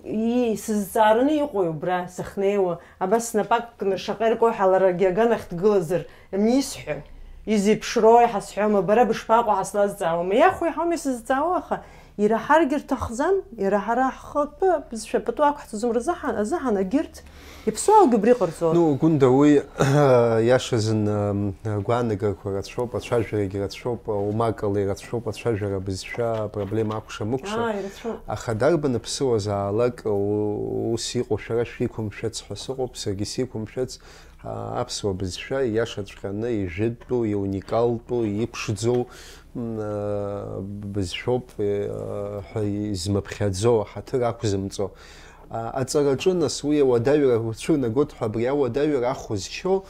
и-, сызҵаараны иҟои убра сахьнеиуа, абас снапы ақәкны шаҟа иркои ҳәа ларгьы аганахь дгылазар, мисҳәа, изеиԥшрои ҳәа сҳәома, бара бышԥаҟоу ҳәа слазҵаауама, иахәеи ҳауми сызҵаауа, аха ираҳаргьы рҭахӡам, иара ҳара ҳхатәы бызшәа пату ақәҳҵаӡом рзыҳәан, азыҳәан агьырҭ иԥсуаагьы убри ҟарҵон. Ну, Гәында, уи, иашазын, ам, агәаанагақәа рацәоуп, ацәажәарагьы рацәоуп, умакала ирацәоуп, ацәажәара бызшәа апроблема акәша-мыкәша. Аа, ирацәоуп. Аха дарбан аԥсуазаалак у-, ус иҟоу шәара шәиқәымшәац ҳәа сыҟоуп, саргьы сиқәымшәац, а, аԥсуа бызшәа ииашаҵәҟьаны ижәытәу, иуникалтәу, иԥшӡоу, м, а, бызшәоуп, э, ҳәа измыԥхьаӡо, ҳаҭыр ақәзымҵо. А, аҵараҿы, нас, уи ауадаҩра уцәырнагоит ҳәа абри ауадаҩра ахә зшьо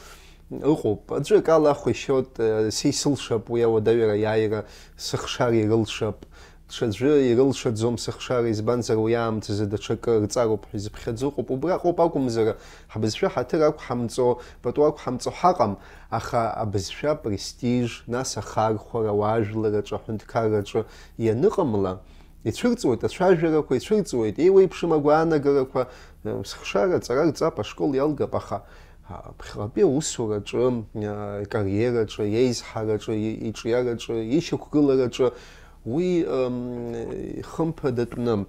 ыҟоуп. Аӡәы акала ахә ишьоит, э, са исылшап уи ауадаҩра аиааира, сыхшара ирылшап. Ҽаӡәы ирылшаӡом сыхшара, избанзар, уи аамҭазы даҽакы рҵароуп ҳәа изыԥхьаӡо ыҟоуп. Убраҟоуп акәымзар, ҳбызшәа ҳаҭыр ақәҳамҵо, пату ақәҳамҵо ҳаҟам, аха абызшәа апрестиж, нас ахархәара, ауаажәлараҿы, аҳәынҭқарраҿы ианыҟамла, ицәырҵуеит ацәажәарақәа, ицәырҵуеит еиуеиԥшым агәаанагарақәа, сыхшара аҵара рҵап, ашкол иалгап, аха, а, ԥхьаҟатәи аусураҿы, а, икариераҿы, иеизҳараҿы, и-, иҿиараҿы, ишьақәгылараҿы уи, ам, ихымԥадатәны,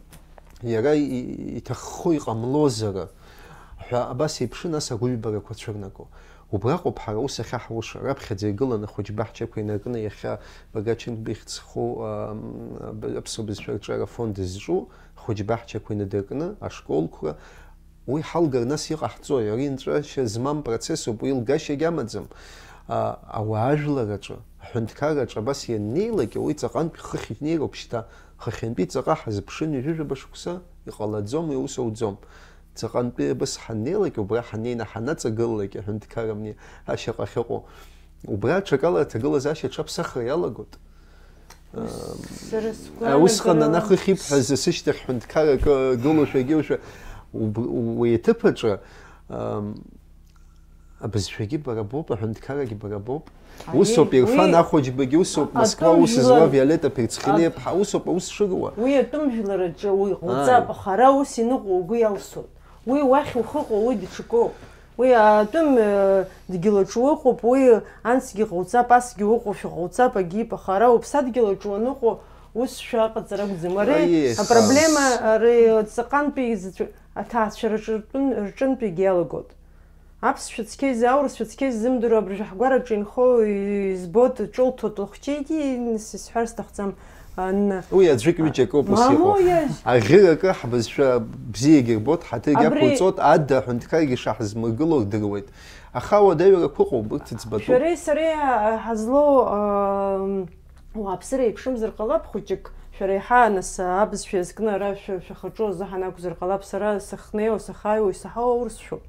иара и-, иҭаххо иҟамлозар ҳәа абас еиԥшын, нас агәыҩбарақәа цәырнаго. Убраҟоуп ҳара аус ахьаҳуша, раԥхьаӡа игылан ахәыҷ баҳчақәа инаркны иахьа Багачынтә ихьӡ зху, ам, аб-, аԥсуа бызшәа рҿиара афонд зҿу ахәыҷ баҳчақәа инадыркны, ашколқәа, уи ҳалгар нас иҟаҳҵои? Ари нҵәашьа змам процессуп, уи лгашьагь амаӡам. А, ауаажәлараҿы, аҳәынҭқарраҿы абас ианнеилак, уи ҵаҟантә хыхь инеироуп шьҭа, хыхьынтәи ҵаҟа ҳазыԥшын ҩажәижәаба шықәса, иҟалаӡом, уи аус ауӡом. Ҵаҟантәи абас ҳаннеилак, убра ҳаннеины ҳанаҵагылалак, аҳәынҭқарра амни ашьаҟа ахьыҟоу, убра аҽакала аҭагылазаашьа аҽаԥсахра иалагоит. Сара сгәы Усҟан анагара анахыхь ибҳәаз сышьҭахь ҳәынҭқаррак гылоушәа, гьоушәа, уб-, уи аҭыԥ аҿы, ам, абызшәагьы бара боуп, аҳәынҭқаррагьы бара боуп. Аиеи, Усоуп Ирфан уи Ахәыҷбагьы, усоуп Москва аус зуа атәым жәлар Виолетта Перцхелиаԥҳа, усоуп аус шыруа. Уи атәым жәлар аҿы уи ҟауҵап, Ааи. Аха ара ус иныҟәо угәы иалсуеит. Уи уахь ухы ҟоу, уи даҽакоуп. Уи атәым, э, дгьыл аҿы уҟоуп, уи анцгьы ҟауҵап, асгьы уҟоушәа ҟауҵап, агьип, аха ара уԥсадгьыл аҿы уаныҟоу ус шәаҟаҵара акәӡам. Ари Аиеи, апроблема, сан. Ари ҵаҟантәи изацәа-, аҭаацәа рҿыртәын-, рҿынтәигьы иалагоит. Аԥсшәа цқьа изы, аурысшәа цқьа изымдыруа абыржәы ҳгәараҿы инхо избоит, ҿылҭуа тлахәҷеигьы, нас исҳәар сҭахӡам, ан-, Уи аӡәык ҩыџьак ауп ус Мамоу иҟоу. Иажь. Аӷьыракы ҳбызшәа бзиагьы рбоит, ҳаҭыргьы Абри ақәырҵоит, ада аҳәынҭқаргьы шаҳзмыргыло рдыруеит. Аха ауадаҩрақәа ыҟоуп, урҭ ӡбатәуп. Шәареи сареи ҳазлоу, ам, уааԥсыра еиԥшымзар ҟалап, хәыҷык шәара еиҳа, нас, абызшәа иазкны ара шәа-, шәахаҿу азыҳәан акәзар ҟалап, сара сахьнеиуа, сахьааиуа, исаҳауа аурысшәоуп.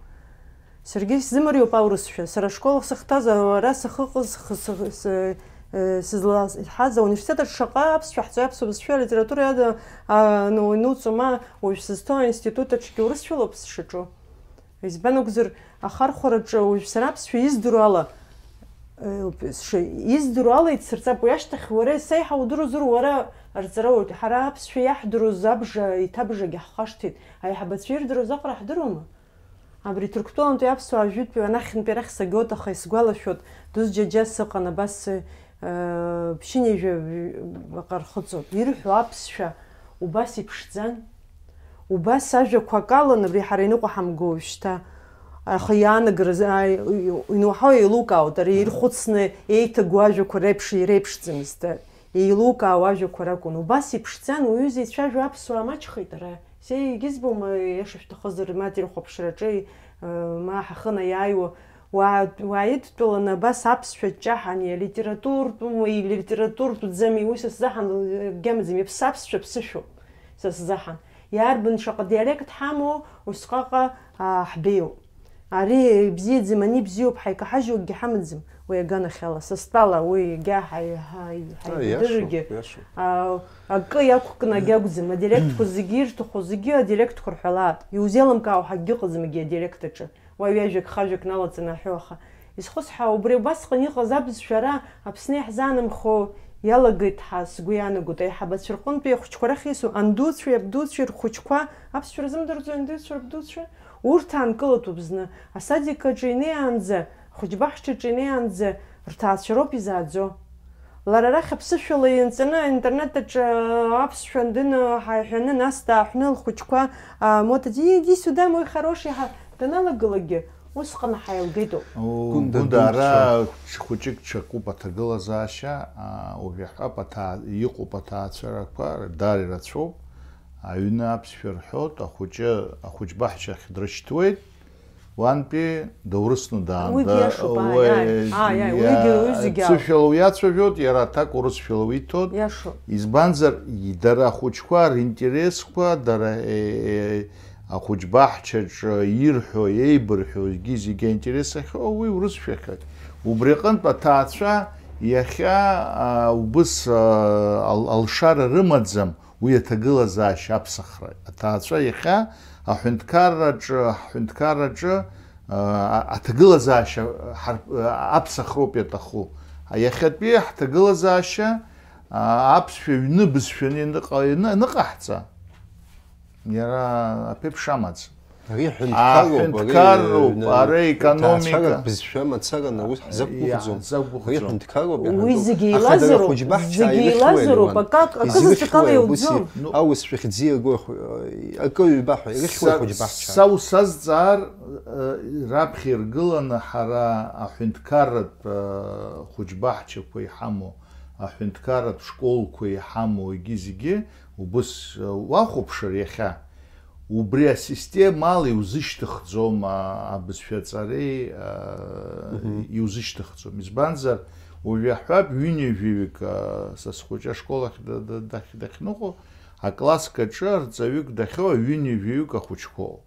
Саргьы исзымариоуп аурысшәа. Сара ашкол ахь сахьҭаз, ара сыхыҟаз, схы-, схы-, с-, э, сызлаҳаз ауниверситет аҿы шаҟа аԥсшәа ҳҵои, аԥсуа бызшәа, алитература иада, а, ну, инуҵо, ма уажә сызҭоу аинститут аҿгьы урысшәалоуп сшаҿу. Избан акәзар, ахархәараҿы уажә сара аԥсшәа издыруа ала, э, сши-, издыруа ала ицырҵап, уи ашьҭахь уара сеиҳа удыруазар, уара арҵара уоуеит. Ҳара аԥсшәа иаҳдыруаз абжа, иҭабжагьы ҳхашҭит. Аиҳабацәа ирдыруаз аҟара ҳдыруама? Абри Ҭырқәтәылантәи аԥсуаа жәытәтәи анахьынтәи арахь сагоит, аха исгәалашәоит, дузџьаџьа сыҟан, абас, э, ԥшьынҩажәа ҩ-, баҟа рхыҵуан. Ирҳәо аԥсшәа убас иԥшӡан, убас ажәақәа акалан, абри ҳара иныҟәо ҳамго уажәшьҭа. Аха иаанагара, а, иуаҳау еилукаауеит, ари ирхәыцны еиҭагоу ажәақәа реиԥш иреиԥшӡамызт, еилукаауа ажәақәа ракәын. Убас иԥшӡан, уаҩы зеицәажәо аԥсуаа маҷхеит ара. Са егьызбом, иаша шәҭахызар, ма телехәаԥшраҿы, э, ма ҳахы наиааиуа, уаа-, уааидтәаланы абас аԥсшәа ҷҷаҳан, илитературтәума, илитературтәӡами, уи са сзаҳан, э, акгьы амаӡам, иаԥс-, аԥсшәа ԥсышәоуп, са сзаҳан. Иарбан шаҟа диалект ҳамоу, усҟаҟа, аа, ҳбеиоуп. Ари ибзиаӡам, ани бзиоуп, ҳаикаҳажьуагьы ҳамаӡам, уи аганахьала, са стәала, уи егьа ҳаи-, ҳаи-, А, ҳаибадырыргьы, иашоуп, иашоуп. а, акы иақәкны агьакәӡам, адиректқәа зегьы ирҭаху зегьы адиректқәа рҳәалаат, иузеилымкаауа ҳәа акгьы ыҟаӡам егьи адиректорҿы, уа ҩажәак-хажәак налаҵаны аҳәо, аха изхысҳәаау, убри убасҟан иҟаз абызшәа ара Аԥсны иаҳзаанымхо иалагеит ҳәа сгәы иаанагоит, аиҳабацәа рҟынтәи ахәыҷқәа рахь иасу, андуцәеи абдуцәеи рхәыҷқәа аԥсшәа рзымдырӡои андуцәа рабдуцәа? Урҭ аанкылатәуп зны, асадик аҿы инеиаанӡа, ахәыҷбаҳча аҿы инеиаанӡа рҭаацәа роуп изааӡо. Лара арахь аԥсышәала ианҵаны, аинтернет аҿы аԥсшәа андыны, ҳаиҳәаны, нас дааҳәны лхәыҷқәа, а, Моҭа, иди, иди сюда, мой хороший, ҳа, даналагылакгьы, усҟан ҳаилгеитоуп. О, Гәында Гәында, ара дуцәа. Хәыҷ-, хәыҷык ҽакуп аҭагылазаашьа, а, уажә иаҳҳәап, аҭаа-, иҟоуп аҭаацәарақәа, дара ирацәоуп. Аҩны аԥсшәа рҳәоит, ахәыҷы, ахәыҷбаҳчахь дрышьҭуеит. Уантәи даурысны даан. Уигьы Да-, иашоуп, ааи, уи-, ааи, ааи, уигьы, иа-, уи зегьы ауп. Ԥсышәала уиацәажәоит, иара аҭак урысшәала уиҭоит. Иашоуп. Избанзар, и-, дара ахәыҷқәа ринтересқәа, дара, е-, е-, ахәыҷбаҳчаҿы ирҳәо, еибырҳәо, зегьы-зегьы аинтерес ахьоу, уи урысшәахьоит. Убри аҟынтә аҭаацәа иахьа, а, убыс, а, ал-, алшара рымаӡам, уи аҭагылазаашьа аԥсахра. Аҭаацәа иахьа аҳәынҭқарраҿы, ҳҳәынҭқарраҿы, а, аҭагылазаашьа ҳар-, аԥсахроуп иаҭаху. Иахьатәи ҳҭагылазаашьа, а, аԥсшәа ҩны бызшәаны ианыҟа-, ианы-, аныҟаҳҵа, иара аԥеиԥш амаӡам. Ари ҳәынҭқарроуп, ари Аҳәынҭқарроуп, ҩны-, ара економика. Ҭаацәарак бызшәа мацараны аус ҳзақәгәыӷӡом. Иа-, ҳзақәгәыӷӡом. Ари ҳәынҭқарроуп Уи иаҳәатәу. зегьы Аха дара еилазароуп, ахәыҷбаҳчаа зегьы ирыхьуеи еилазароуп, уан? акак, акы Изырхьуеи зыцҭакала убыс иауӡом. ир-, Ну, аус шәыхьӡи агәы ахә-, акы ҩба ҳәа ирыхьуеи Са, ахәыҷбаҳчаа? са усазҵаар, э, раԥхьа иргыланы ҳара аҳәынҭқарратә, э, хәыҷбаҳчақәа иҳамоу, аҳәынҭқарратә школқәа иҳамоу, егьи зегьы, убыс, э, уахәаԥшыр иахьа, убри асистемала иузышьҭыхӡом, а, абызшәа аҵареи, а, Мгм. иузышьҭыхӡом. Избанзар, уажә иаҳҳәап, ҩынҩажәаҩык, а, са схәыҷы ашкол ахь да-, да-, дахь-, дахьныҟәо, акласск аҿы арҵаҩык дахьоу ҩынҩажәаҩык ахәыҷқәоуп.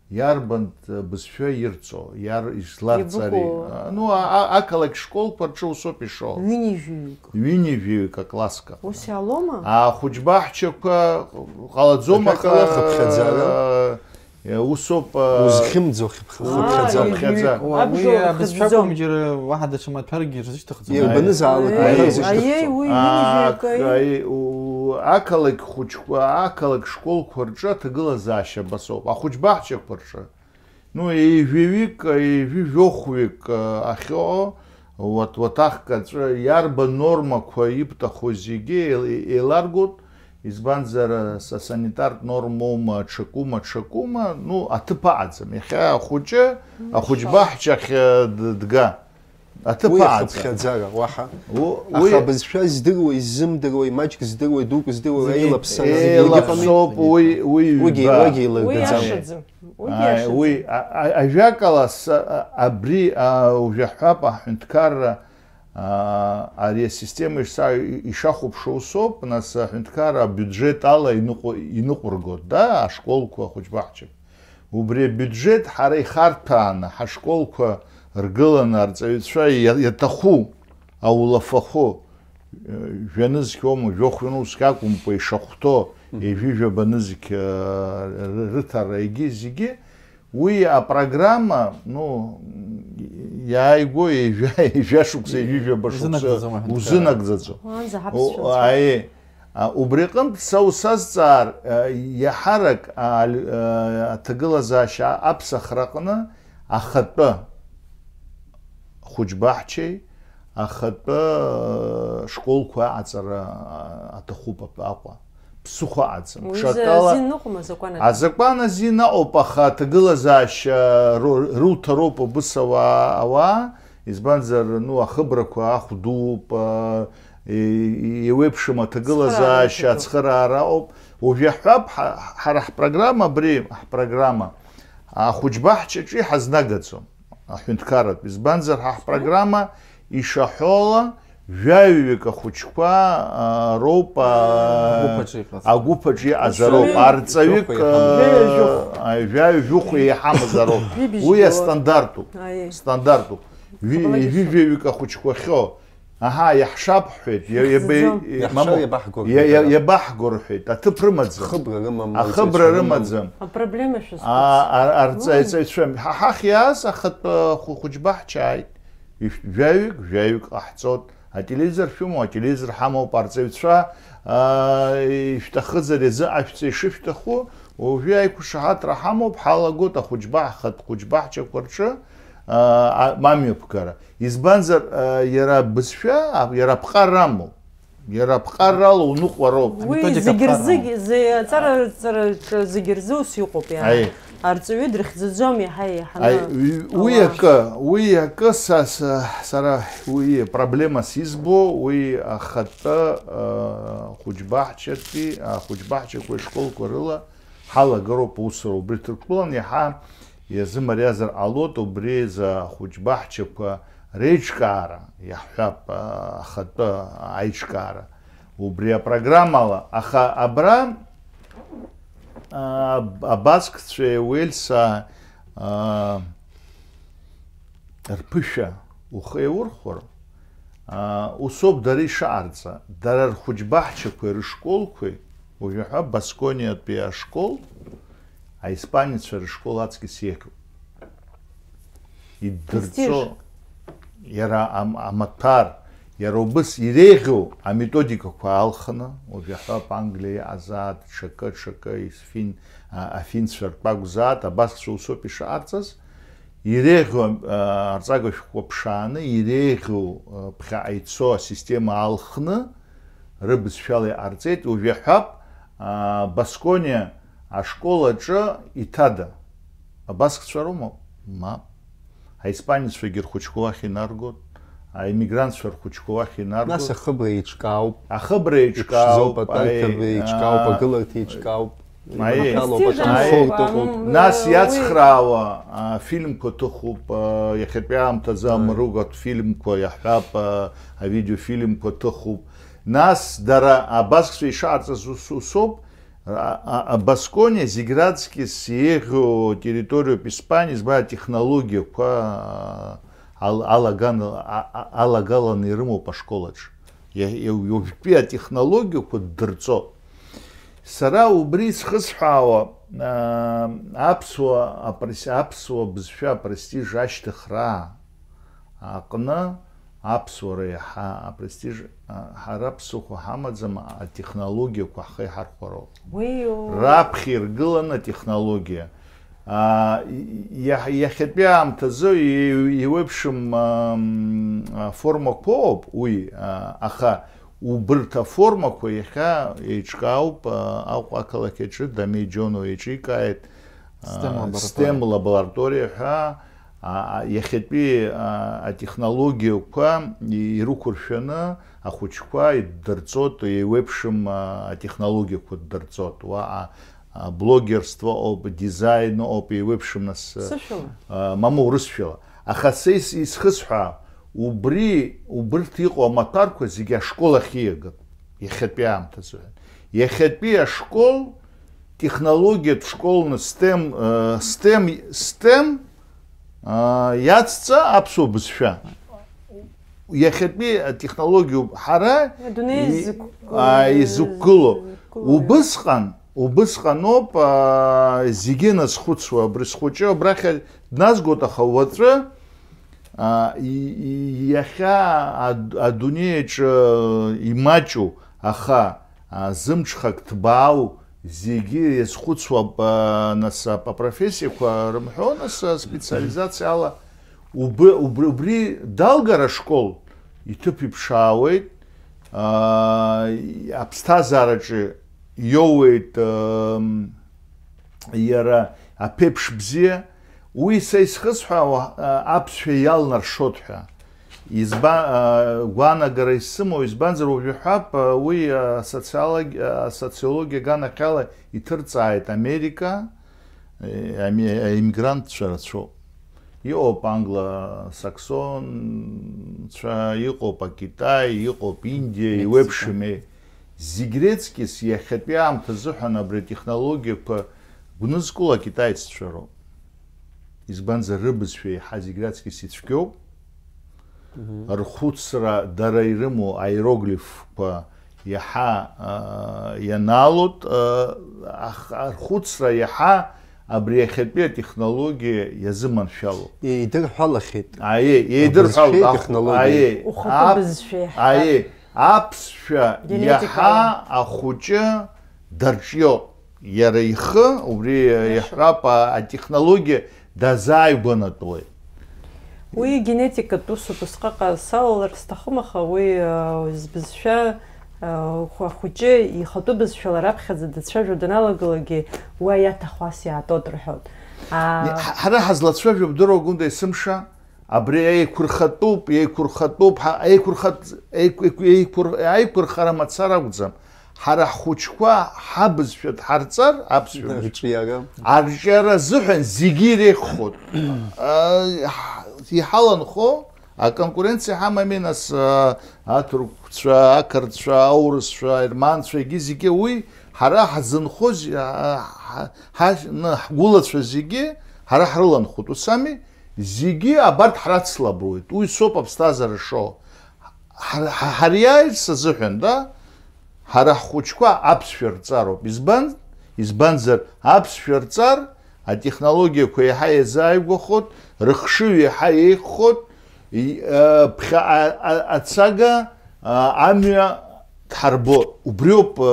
Иарбан, а, бызшәа ирҵо, иар-, изларҵари? Иабыкәу? А, ну, а, а, ақалақь школқәа рҿы усоуп ишоу. Ҩынҩажәаҩык. Ҩынҩажәаҩык акласск аҟны. Ус иаалома? Ахәыҷбаҳчақәа ҟалаӡом, аха, Аҳәакала хыԥхьаӡара. э, усоуп, э, Узхьымӡо хыԥ-, Аа, хыԥхьаӡара. Хыԥхьаӡа. Уа, уи абжоура абызшәа хыҵӡом. Акәым, џьара уаҳа даҽа маҭәаргьы рзышьҭыхӡом. Иарбанызаалак Аиеи, уаҳа аиеи, рзышьҭыхӡом. уи ҩынҩажәаҩык, А, аиеи. аи, у-, ақалақь хәыҷқәа, ақалақь школқәа рҿы аҭагылазаашьа басоуп. Ахәыҷбаҳчақәа рҿы. Ну, ҩажәаҩык, ҩажәи жәохәҩык, э, ахьыҟоу, уат-, уаҭахк аҿы иарбан нормақәа ибҭаху зегьы еил-, еиларгоит, избанзар, э, са-, санитартә нормоума, ҽакума, ҽакума, ну, аҭыԥ аҟаӡам. Иахьа ахәыҷы, Мм, ахәыҷбаҳчахь, э, д-, дга. Аҭыԥ Уи аҟаҵа. Ахыԥхьаӡара, уаҳа. У-, Аха уи абызшәа здыруеи, иззымдыруеи, маҷк здыруеи, дук здыруеи, Зегьы еилаԥсара, зегьы еилаԥсоуп, уи, уи Уигьы, ҩба. Уигьы Уи еилыргаӡам. иашаӡам. Уигьы Ааи, иашаӡам. Уи, а, а, ажәакала, са, а, абри, а, уажә иаҳҳәап, аҳәынҭқарра, а, ари асистема ишса-, ишахәаԥшуа усоуп, нас аҳәынҭқарра абиуџьет ала иныҟәо-, иныҟәыргоит, да, ашколқәа, ахәыҷбаҳчақәа. Убри абиуџьет ҳара ихарҭәааны, ҳашколқәа ргыланы арҵаҩцәа иа-, иаҭаху аулафахәы, э, жәанызқь аума, жәохә нызқь акәымкәа ишахәҭоу, Мгм. ҩажәи жәаба нызқь, э, ры-, рыҭара егьи зегьы, уи апрограмма, ну, иааигәоу ҩажәа, ҩажәа шықәса, ҩажәи жәаба шықәса Узынагӡаӡом аҳәынҭқарра. узынагӡаӡом. Уаанӡа ҳаԥсшәа О, нҵәоит. Аиеи. А, убри аҟынтә са усазҵаар, а, иаҳарак, а, аль-, а, аҭагылазаашьа аԥсахраҟны ахатәы хәыҷбаҳчеи, ахатәы, а, школқәа аҟаҵара, а, аҭахуп ап-, Аҟәа. Ԥсыхәа аҟаӡам. Уи Ҽакала за-, азин ыҟоума, азакәан аҿы? Азакәан азин ыҟоуп, аха аҭагылазаашьа ру-, руҭароуп убыс ауаа, ауаа, избанзар, ну, ахыбрақәа ахә дууп, а, и-, и-, еиуеиԥшым аҭагылазаашьа, Цхыраара ацхыраара ыҟоуп. Уажә иаҳҳәап, ҳа-, ҳара ҳпрограмма абри, ҳпрограмма, ахәыҷбаҳчаҿы иҳазнагаӡом, аҳәынҭқарратә. Избанзар, ҳа ҳпрограмма ишаҳәо ала, Жәаҩаҩык ахәыҷқәа, а, роуп, а, агәыԥ аҿы иҟаз. Агәыԥ аҿы иҟаз роуп. Арҵаҩык, жәаҩа жәохә а, еиҳамыз. Жәаҩа жәохә еиҳамыз роуп. Ҩыбжь Уи гылоуп. Астандартуп. Аиеи. Стандартуп. Ҩи-, Ҟалогьы ҩажәаҩык ахәыҷқәа ахьоу. Аҳа, иаҳшап ҳҳәеит. Иа-, иаба-, Ҳзыӡом. Иаҳшап мамоу, иабаҳгәырӷьо иа-, иа-, џьара. Иабаҳгәырҳәеит. Аҭыԥ рымаӡам. Ахыбра рымам, Ахыбра арҵаҩцәа рымам. Рымаӡам. Апроблема шәызхәыц. А, ар-, арҵаҩцәа, ҳа, ҳахь иааз ахатә, а, хәы-, хәыҷ баҳчааит. Ишә-, жәаҩык, жәаҩык ҟаҳҵоит. Ателевизор шәымоу, ателевизор ҳамоуп, арҵаҩцәа, аа, ишәҭахызар, иазыҟашәҵа ишышәҭаху, уажәы аиқәшаҳаҭра ҳамоуп, ҳалагоит ахәыҷбаҳ-, ахатә хәыҷбаҳчақәа рҿы, аа, а-, амҩаԥгара. Избанзар, аа, иара абызшәа, а, иара аԥҟара амоуп. Иара аԥҟарала уныҟәароуп. Уи аметодика зегь аԥҟара рзы, амоуп. Зеи-, аҵара, аҵараҿы зегь рзы ус иҟоуп, иара. Аи. Арҵаҩы дрыхьӡаӡом иаҳа еиҳаны Аи, уи, уи ауаа. Акы, уи акы са, са, сара уи проблема сизбо, уи ахатәы, а, хәыҷбаҳчатәи, ахәыҷбаҳчақәеи ашколқәа рыла ҳалагароуп аусура. Убри Ҭырқәтәылан иаҳа иазымариазар ҟалоит, убри азы ахәыҷбаҳчақәа реиҿкаара, иаҳҳәап, а, ахатәы аиҿкаара. Убри апрограммала, аха абра А, абаскцәеи ауельсаа, а, рԥышәа ухы еиурхәар, а, усоуп дара ишаҟарҵа, дара рхәыҷбаҳчақәеи рышколқәеи, уажәы ҳәа Баскониатәи ашкол, аиспанеццәа рышкол аҵкыс еиӷьуп. Иддырҵо, Престиж. Иара ам-, амаҭәар, иара убыс иреиӷьу аметодикақәа алхны, уажә иаҳҳәап, Англиа иҟазаат, ҽакы, ҽакы, исфин-, а-, афинцәа ртәы акәзаат, абасцәа усоуп ишаҟарҵаз, иреиӷьу, а, арҵага шәҟәқәа ԥшааны, иреиӷьу, а, ԥхьаҟа ицо асистема алхны, рыбызшәала иҟарҵеит, уажә иаҳҳәап, а, Баскониа ашкол аҿы иҭада? Абаскцәа роума? Мап. Аиспанеццәагьы рхәыҷқәа уахь инаргоит, аиммигрантцәа рхәыҷқәа уахь инаргоит. Нас ахыбра еиҿкаауп. Ахыбра еиҿкаауп, Иԥшӡоуп, атанкқәа аи, еиҿкаауп, а, агыларҭа еиҿкаауп. Аи. Иманшәалоуп, Престиж аҿынхоуп, аҟаиуам, ыҟоуп. Нас уи иацхраауа, а, фильмқәа ҭыхуп, а, иахьатәи аамҭазы Аи. Амругатә фильмқәа иаҳҳәап, а, авидеофильмқәа ҭыхуп. Нас дара абаскцәа ишаҟарҵаз ус, усоуп, А, а, а Баскониа зегь раҵкьыс еиӷьу территориоуп Испаниа, избан атехнологиақәа, а, ал-, алаган-, а, а, алагаланы ирымоуп ашколаҿ. Иа-, иа-, уажәтәи атехнологиақәа ддырҵо. Сара убри схысҳәаауа, а, аԥсуа, апрес-, аԥсуа бызшәа апрестиж ашьҭыхра аҟны аԥсуара иаҳа апрестиж, а, ҳара ԥсыхәа ҳамаӡам, атехнологиақәа ҳхы иҳархәароуп. Уиу. Раԥхьа иргылан атехнологиа. А, и-, иа-, иахьатәи аамҭазы и-, еиуеиԥшым, ам, а, формақәоуп уи, а, аха убырҭ аформақәа иахьа еиҿкаауп, а, Аҟәа ақалақь аҿы Дамеи Џьоно еиҿикааит, а, STEM лабораториа. STEM лабораториа ҳәа, а, а, иахьатәи, а, атехнологиақәа и-, ирықәыршәаны ахәыҷқәа иддырҵоит, еиуеиԥшым, а, атехнологиақәа ддырҵоит. Уаҟа, а, блогерство ауп, дизайн ауп, еиуеиԥшым нас, а, Сышәала. А, мамоу, урысшәала. Аха са ис-, исхысҳәаа, убри, убырҭ иҟоу амаҭәарқәа зегьы ашкол ахь ииагап, иахьатәи аамҭазы. Иахьатәи ашкол технологиатә школны STEM, э, STEM, STEM, а, иацҵа аԥсуа бызшәа. Иахьатәи атехнологиоуп ҳара Адунеи и-, зықәгылоу, а, изықәгылоу. Зықәгылоу. Убысҟан, убысҟаноуп, а, зегьы назхәыцуа, абри схәыҷы абрахь дназгоит, аха уаҵәы, а, и-, и-, иахьа ад-, адунеи аҿы имаҷу, аха, а, зымҽхак ҭбаау, зегьы иазхәыцуа, а, нас, а, апрофессиақәа рымҳәо, нас, а, специализациала убы-, убри, убри далгар ашкол иҭыԥ иԥшаауеит, аа, аԥсҭазаараҿы иоуеит, ам, иара аԥеиԥш бзиа. Уи са исхысҳәаауа, а, аԥсшәа иалнаршоит ҳәа. Изба-, а, гәаанагара исымоу, избанзар, уажә иҳәап, а, уи, а, социолог-, а, асоциологиа аганахьала иҭырҵааит Америка, э, ами-, аиммигрантцәа рацәоуп. Иҟоуп англо-саксонцәа, иҟоуп акитай, иҟоуп Индиа, Мексика. Иуеиԥшыми. Зегь реиҵкьыс иахьатәи аамҭа азыҳәан абри атехнологиақәа гәнызкыла акитаеццәа роуп. Избанзар, рыбызшәа еиҳа зегь раҵкьыс ицәгьоуп. Мгм. Рхәыцра дара ирымоу аиероглифқәа иаҳа, а, ианаалоит, а, ах-, рхәыцра иаҳа абри иахьатәи атехнологиа иазыманшәалоуп. Еидырҳәалахьеит. Аиеи, еидырҳәалоит. Абызшәеи ахә-, технологиеи. Аиеи, Ухатәы аԥ-, бызшәа иаҳа. Аиеи, аԥсшәа генетикала. Иаҳа ахәыҷы дарҿиоуп. Иара ихы, убри, иашоуп, иаҳҳәап, а, атехнологиа дазааигәанатәуеит. Уи генетикатә усуп, усҟаҟа салалар сҭахым, аха уи, а, збызшәа, а, хә-, ахәыҷы ихатәы бызшәала раԥхьаӡа дацәажәо даналагалакгьы уа иаҭаху ас иаатуеит рҳәоит. А, Ҳа-, ҳара ҳазлацәажәо бдыруа, Гәында, есымша, абри еиқәырхатәуп, еиқәырхатәуп, ҳа-, еиқәырхат-, еиқә-, еиқә-, еиқәыр-, аиқәырхара мацара акәӡам. Ҳара ҳхәыҷқәа ҳабызшәа дҳарҵар, аԥсшәа. Арҿиара. Арҿиара азыҳәан зегьы иреиӷьхоит. А, ҳ-, иҳаланхо аконкуренциа ҳамами, нас, а, аҭырқәцәа, ақырҭцәа, аурысцәа, аерманцәа, егьи зегьы уи ҳара ҳзынхоз, а, ҳа-, ҳа-, ны, ҳгәылацәа зегьы ҳара ҳрыланхоит, ус ами? Зегьы абарҭ ҳрацлабруеит, уи соуп аԥсҭазаара шо. Ҳар-, ҳа-, ҳариааирц азыҳәан, да, ҳара ҳхәыҷқәа аԥсшәа рҵароуп. Избан? Избанзар, аԥсшәа рҵар, атехнологиақәа еиҳа еизааигәахоит, рыхшыҩ еиҳа еиӷьхоит, и-, а, ԥхьа-, а-, а-, ацага, а, амҩа дҳарбо. Убриоуп, а,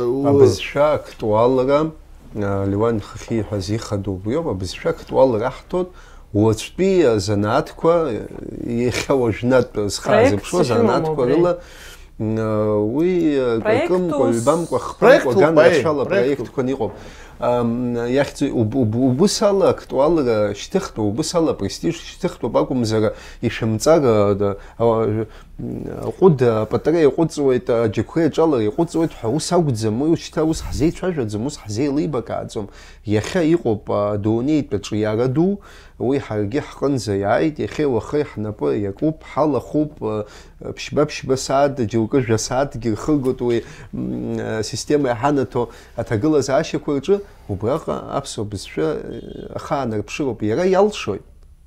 у- Абызшәа актуалра, а, Леуан хыхь ииҳәаз ихадоу убриоуп, абызшәа актуалра аҳҭоит, уаҵәтәи азанааҭқәа, иахьа уажәнатә зхы Проектс аазырԥшуа шәымоума занааҭқәа убри? Рыла, м, а, уи, а, Проектус. Кыркымкәа, ҩбамкәа, хԥамкәа, Проектуп, ганрацәала аиеи, проектуп. Проектқәа иҟоуп. Ам, иахьӡ-, уб-, уб-, убыс ала актуалра шьҭыхтәуп, убыс ала престиж шьҭыхтәуп акәымзар, ишәымҵар, а, да, а, Аҟәыд, апатреиа иҟәыҵуеит, аџьықәреи аҿалара иҟәыҵуеит ҳәа ус акәӡам, уи шьҭа ус ҳзеицәажәаӡом, ус ҳзеилибакааӡом. Иахьа иҟоуп адунеитә аҿиара ду, уи ҳаргьы ҳҟынӡа иааит, иахьеи уахеи ҳнапы иакуп, ҳалахәуп, ԥшьба-ԥшьба сааҭ, џьоукы жәа сааҭгьы рхыргоит уи, м, асистема иҳанаҭо аҭагылазаашьақәа рҿы, убраҟа аԥсуа бызшәа ахаанарԥшыроуп, иара иалшоит.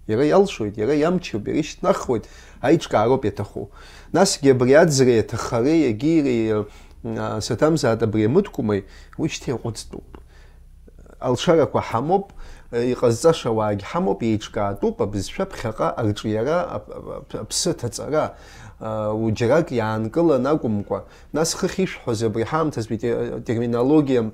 Иара иалшоит, иара иамчуп, иара ишьҭнахуеит, аиҿкаароуп иаҭаху. Насгьы абри аӡреи аҭахареи, агьиреи, а, саҭамзааит абри амыткәмеи, уи шьҭа иаҟәыҵтәуп. Алшарақәа ҳамоуп, иҟазҵаша ауаагь ҳамоуп, еиҿкаатәуп абызшәа ԥхьаҟа арҿиара, ап-, ап-, аԥсы аҭаҵара, а, џьарак иаанкылан акәымкәа. Нас хыхь ишәҳәоз абри ҳаамҭазтәи те-, терминологиа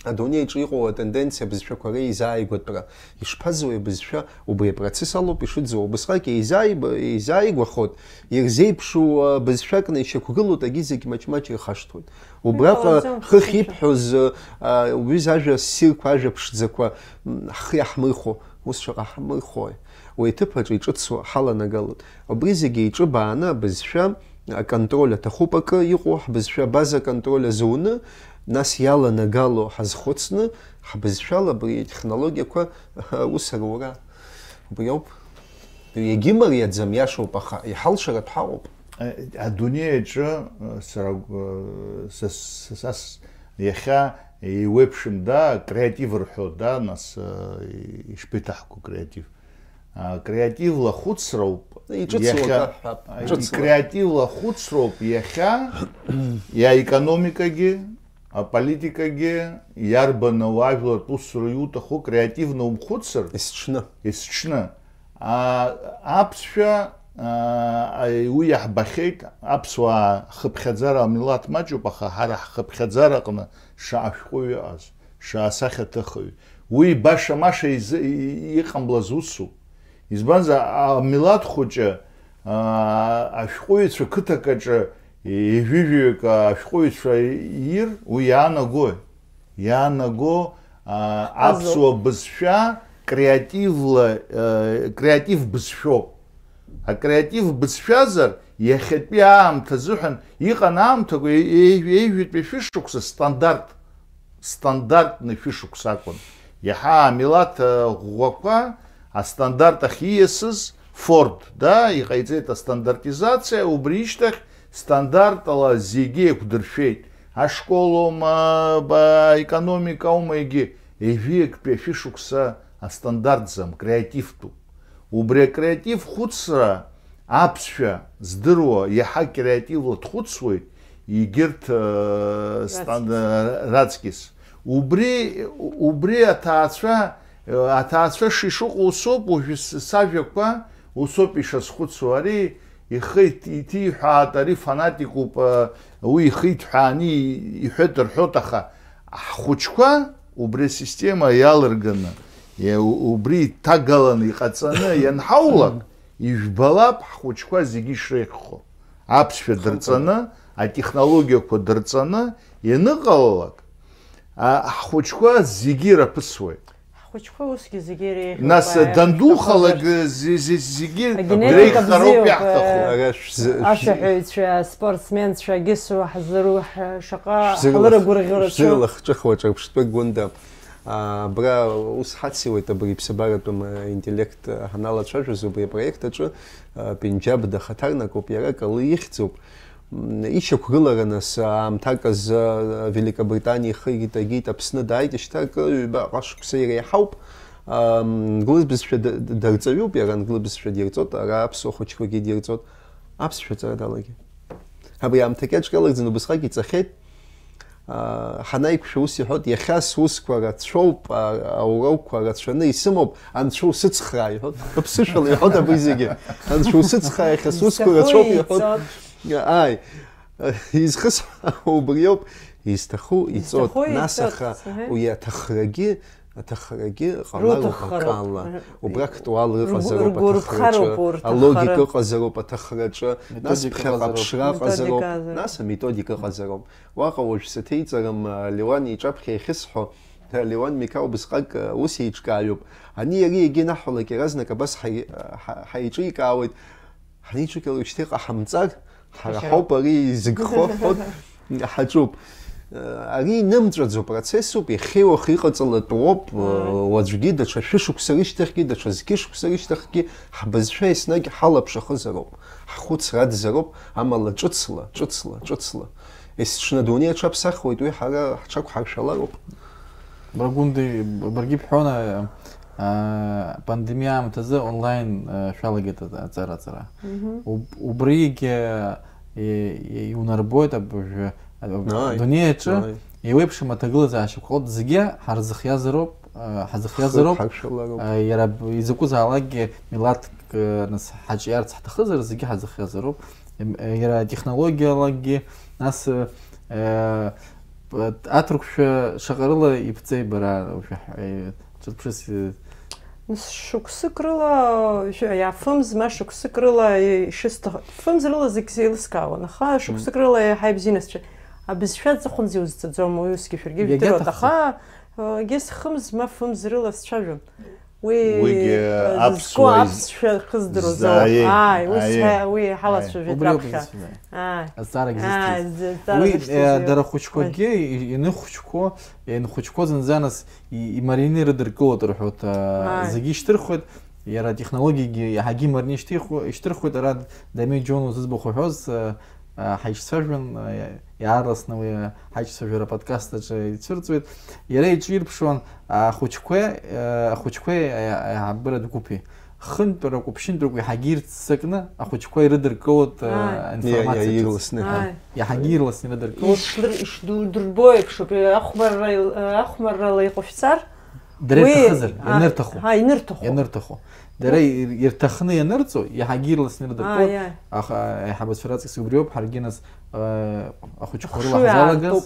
Адунеиаҿ иҟоу атенденциа абызшәақәа реизааигәатәра. Ишԥазуеи абызшәа? Убри апроцесс алоуп ишыӡуа. Убысҟак еизааигәа-, еизааигәахоит, ирзеиԥшу, а, бызшәакны ишьақәгылоуп, егьи зегь маҷ-маҷ ирхашҭуеит. Убраҟа иҟалаӡом, хыхь исымшәан. Ибҳәоз, а, уҩыза ажәа ссирқәа, ажәа ԥшӡақәа, м, ҳхы иаҳмырхәо, ус шаҟа ҳмырхәои? Уи аҭыԥ аҿы иҿыцу ҳаланагалоит. Убри зегьы иҿыбааны абызшәа аконтроль аҭахуп акы иҟоу, ҳбызшәа абаза контроль азуны, нас иаланагало ҳазхәыцны, ҳбызшәала абри атехнологиақәа ус арура. Убри ауп. Егьымариаӡам, иашоуп, аха иҳалшаратә ҳаҟоуп. Адунеи аҿы, сара, са, са, са, иахьа еиуеиԥшым, да, креатив рҳәо, да, нас, ишԥеиҭаҳго креатив? А, креативла хәыцроуп Иҿыцу иахьа, акы ҳәа, а, ҿыцла. Креативла хәыцроуп иахьа, иаекономикагьы, аполитикагьы, иарбану ажәлартә усура иуҭаху креативны умхәыцыр, Есҽны. Есҽны. А, аԥсшәа, а, а, уи иаҳбахьеит, аԥсуаа хыԥхьаӡара, амилаҭ маҷуп, аха ҳара ҳхыԥхьаӡараҟны шаҟа шәҟәыҩҩы ыҟаз, шаасахьаҭыхыҩ. Уи баша-маша изы-, и-, и-, иҟамлаз усуп. Избанзар, амилаҭ хәыҷы, аа, ашәҟәыҩҩцәа қыҭак аҿы ҩажәаҩык ашәҟәыҩҩцәа ир, уи иаанагои? Иаанаго, аа, Азоуп. Аԥсуа бызшәа креативла, э, креатив бызшәоуп. Акреатив бызшәазар, иахьатәи аамҭа азыҳәан иҟан аамҭақәа, е-, е-, еиҩытәи шәышықәса стандарт, стандартны шәышықәса акәын. Иаҳа амилаҭ, э, ӷәӷәақәа, Астандарт ахь ииасыз Форд, да, иҟаиҵеит астандартизациа, убри ишьҭахь стандартала зегьы еиқәдыршәеит. Ашкол аума, ба-, аекономика аума, егьи ҩажәи актәи ашәышықәса астандартӡам, креативтәуп. Убри акреатив хәыцра аԥсшәа здыруа иаҳа креативла дхәыцуеит, егьырҭ, э, стан-, раҵкьыс. Убри, убри аҭаацәа, э, аҭаацәа шишыҟоу усоуп, уажәы с-, сажәақәа усоуп ишазхәыцуа. Ари ихы иҭ-, иҭиҳәаат, ари фанатикуп, э, уи ихы иҭҳәааны и-, иҳәеит рҳәоит, аха ҳхәыҷқәа убри асистема иалырганы, иа-, у-, убри иҭагаланы иҟаҵаны ианҳаулак, ижәбалап ҳхәыҷқәа зегьы ишреиӷьхо. Аԥсшәа дырҵаны, атехнологиақәа дырҵаны ианыҟалалак, а, ҳхәыҷқәа зегьы ираԥысуеит. Ҳхәыҷқәа усгьы зегьы иреиӷьуп, нас, аиааира дандухалак, шәҭахызар. Зе-, зе-, зегьы агенетика реиӷьхароуп бзиоуп, иаҳҭаху. Ара шәзы-, ашәаҳәаҩцәа, аспортсменцәа, агьысу ҳзыру ҳәа шаҟа шәзылах-, ҳлырагәырӷьо рацәоуп. Шәзылахҿыхуа ҿырԥштәык Гәында. А, абра ус ҳациуеит абри иԥсабаратәым, а, интеллект, а, ҳаналацәажәоз убри апроект аҿы, а, Пенџьаб дахаҭарнакуп, иара акалы ихьӡуп. М, ишьақәгылара нас, аамҭак азы, а, Великобританиа ихы икит, агеит, Аԥсны дааит, шьҭа акы, ҩба, ҟа шықәса иреиҳауп. Ам, англыз бызшәа д-, д-, дарҵаҩуп, иара англы бызшәа дирҵоит, ара аԥсуа хәыҷқәагьы дирҵоит. Аԥсшәа ҵара далагеит. Абри аамҭагьы аҿкалагӡаны убысҟак иҵахьеит. Аа, ҳанаиқәшәа ус иҳәоит, иахьа сусқәа рацәоуп, а-, аурокқәа рацәаны исымоуп, анцәа усыцхраа, иҳәоит. Аԥсышәала иҳәоит абри зегьы. Анцәа усыцхраа, иахьа сусқәа рацәоуп, иҳәоит. Ааи, изхысҳәаау убриоуп, изҭаху иҵот. Изҭаху нас иҵот, аха аҳа. Уи аҭахрагьы, аҭахрагьы ҟалароуп. Руҭаххароуп. Акала. Аҳа. Убра актуал ргәы-, ыҟазароуп ргәы аҭахраҿы, рыԥхароуп урҭ алогика ахара. Ыҟазароуп аҭахраҿы, нас методика ԥхьаҟа ыҟазароуп. Аԥшра ыҟазароуп, методика ыҟазароуп. Уаҟа уажә саҭеиҵарым, а, Леуан иҿаԥхьа иахьысҳәо, а, Леуан Миқал убысҟак, а, ус еиҿкааҩуп. Ани иареи иагьинаҳҳәалак иаразнак абас ҳаи-, ҳа-, ҳаиҿикаауеит. Ҳанеиҿикаалак шьҭа иҟаҳамҵар, ҳара ҳауп ари изыгхо, ҳаҿуп. А, ари инымҵәаӡо процессуп, иахьеи уахеи иҟаҵалатәуп, а, уаҵәгьы даҽа шәышықәса рышьҭахьгьы, даҽа зқьышықәса рышьҭахьгьы ҳбызшәа еснагь ҳалаԥшахозароуп, ҳхәыцра аӡзароуп, амала ҿыцла, ҽыцла, ҽыцла. Есҽны адунеи аҽаԥсахуеит, уи ҳара ҳҽақәҳаршәалароуп. Брагәынди, баргьы бҳәон, а, а, пандемиа аамҭазы онлайн, а, шәалагеит аҵ-, аҵара, аҵара. Мгм. Уб-, убригь, а, и-, и-, иунарбоит аб-, аб-, Ааи, адунеи аҿы ааи. Еиуеиԥшым аҭагылазаашьақәа ҟалоит, зегьы ҳарзыхиазароуп, а, ҳазыхиазароуп. Ҳхы ҳаршәалароуп. А, иара б-, изакәызаалакгьы милаҭк, а, нас ҳаҿиарц ҳҭахызар, зегьы ҳазыхиазароуп. Им-, э, иара атехнологиалагьы, нас, э, э, аҭырқәшәа шаҟа рыла ибҵеи бара, уажәы ҳ-, э, ҿырԥшыс, э? Нас шықәсык рыла, шәа-, иа фымз ма шықәсык рыла, э, ишысҭаху, фымз рыла зегь сеилыскаауан, аха Мм. Шықәсык рыла иаҳа ибзианы сцәа-, абызшәа аҵыхәанӡа иузцаӡом, уи усгьы шәаргьы Иагьа ижәдыруеит, аҭахӡам. Аха, э, егьыс хымз ма фымз рыла сцәажәон. Уи, уигьы э, аԥсуа зызку из-, аԥсшәа хыздыруаз ауп. Зааи, ааи, ус аи, ҳа-, уи аи. Ҳалацәажәеит Убри ауп раԥхьа. Изысҳәаз, аи. Ааи. Азҵаарагьы Ааи, зысҭеит. Зҵаарагьы Уи, сҭози э, дара ауп. Хәыҷқәагьы, Уи. И-, ианхәыҷқәо, ианхәыҷқәо зынӡа нас и-, имарианы ирыдыркылоит рҳәоит, э, Ааи. Зегьы ишьҭырхуеит, иара атехнологиагьы иаҳагьы имарианы ишьҭихуа-, ишьҭырхуеит, ара Дамеи Џьон зыӡбахә уҳәоз, э, Ҳаиҿцәажәон, иаарласны уи ҳаиҿцәажәара аподкаст аҿы ицәырҵуеит. Иара иҿирԥшуан ахәыҷқәеи, ахәыҷқәеи аиҳабыратә гәыԥи. Хынтәарак, ԥшьынтәрак иаҳагьы ирццакны ахәыҷқәа ирыдыркылоит, Ааи. Аинформациаҿы. Иа-, иаирласны. Ааи. Иаҳагьы ирласны ирыдыркылоит. Ишдыр-, ишдырбо еиԥш ауп, ахәмарра, ахәмаррала иҟашәҵар, Дара Уи, ирҭахызар, а, ианырҭаху. Ҳа, инырҭаху. Ианырҭаху. Дара ир-, ирҭахны ианырҵо, иаҳагьы ирласны ирыдыркылоит. Ааи, ааи. Аха аиҳабацәа раҵкыс убриоуп, ҳаргьы нас, э, ахәыҷқәа рыла Ахшыҩ ҳзалагаз аартуп.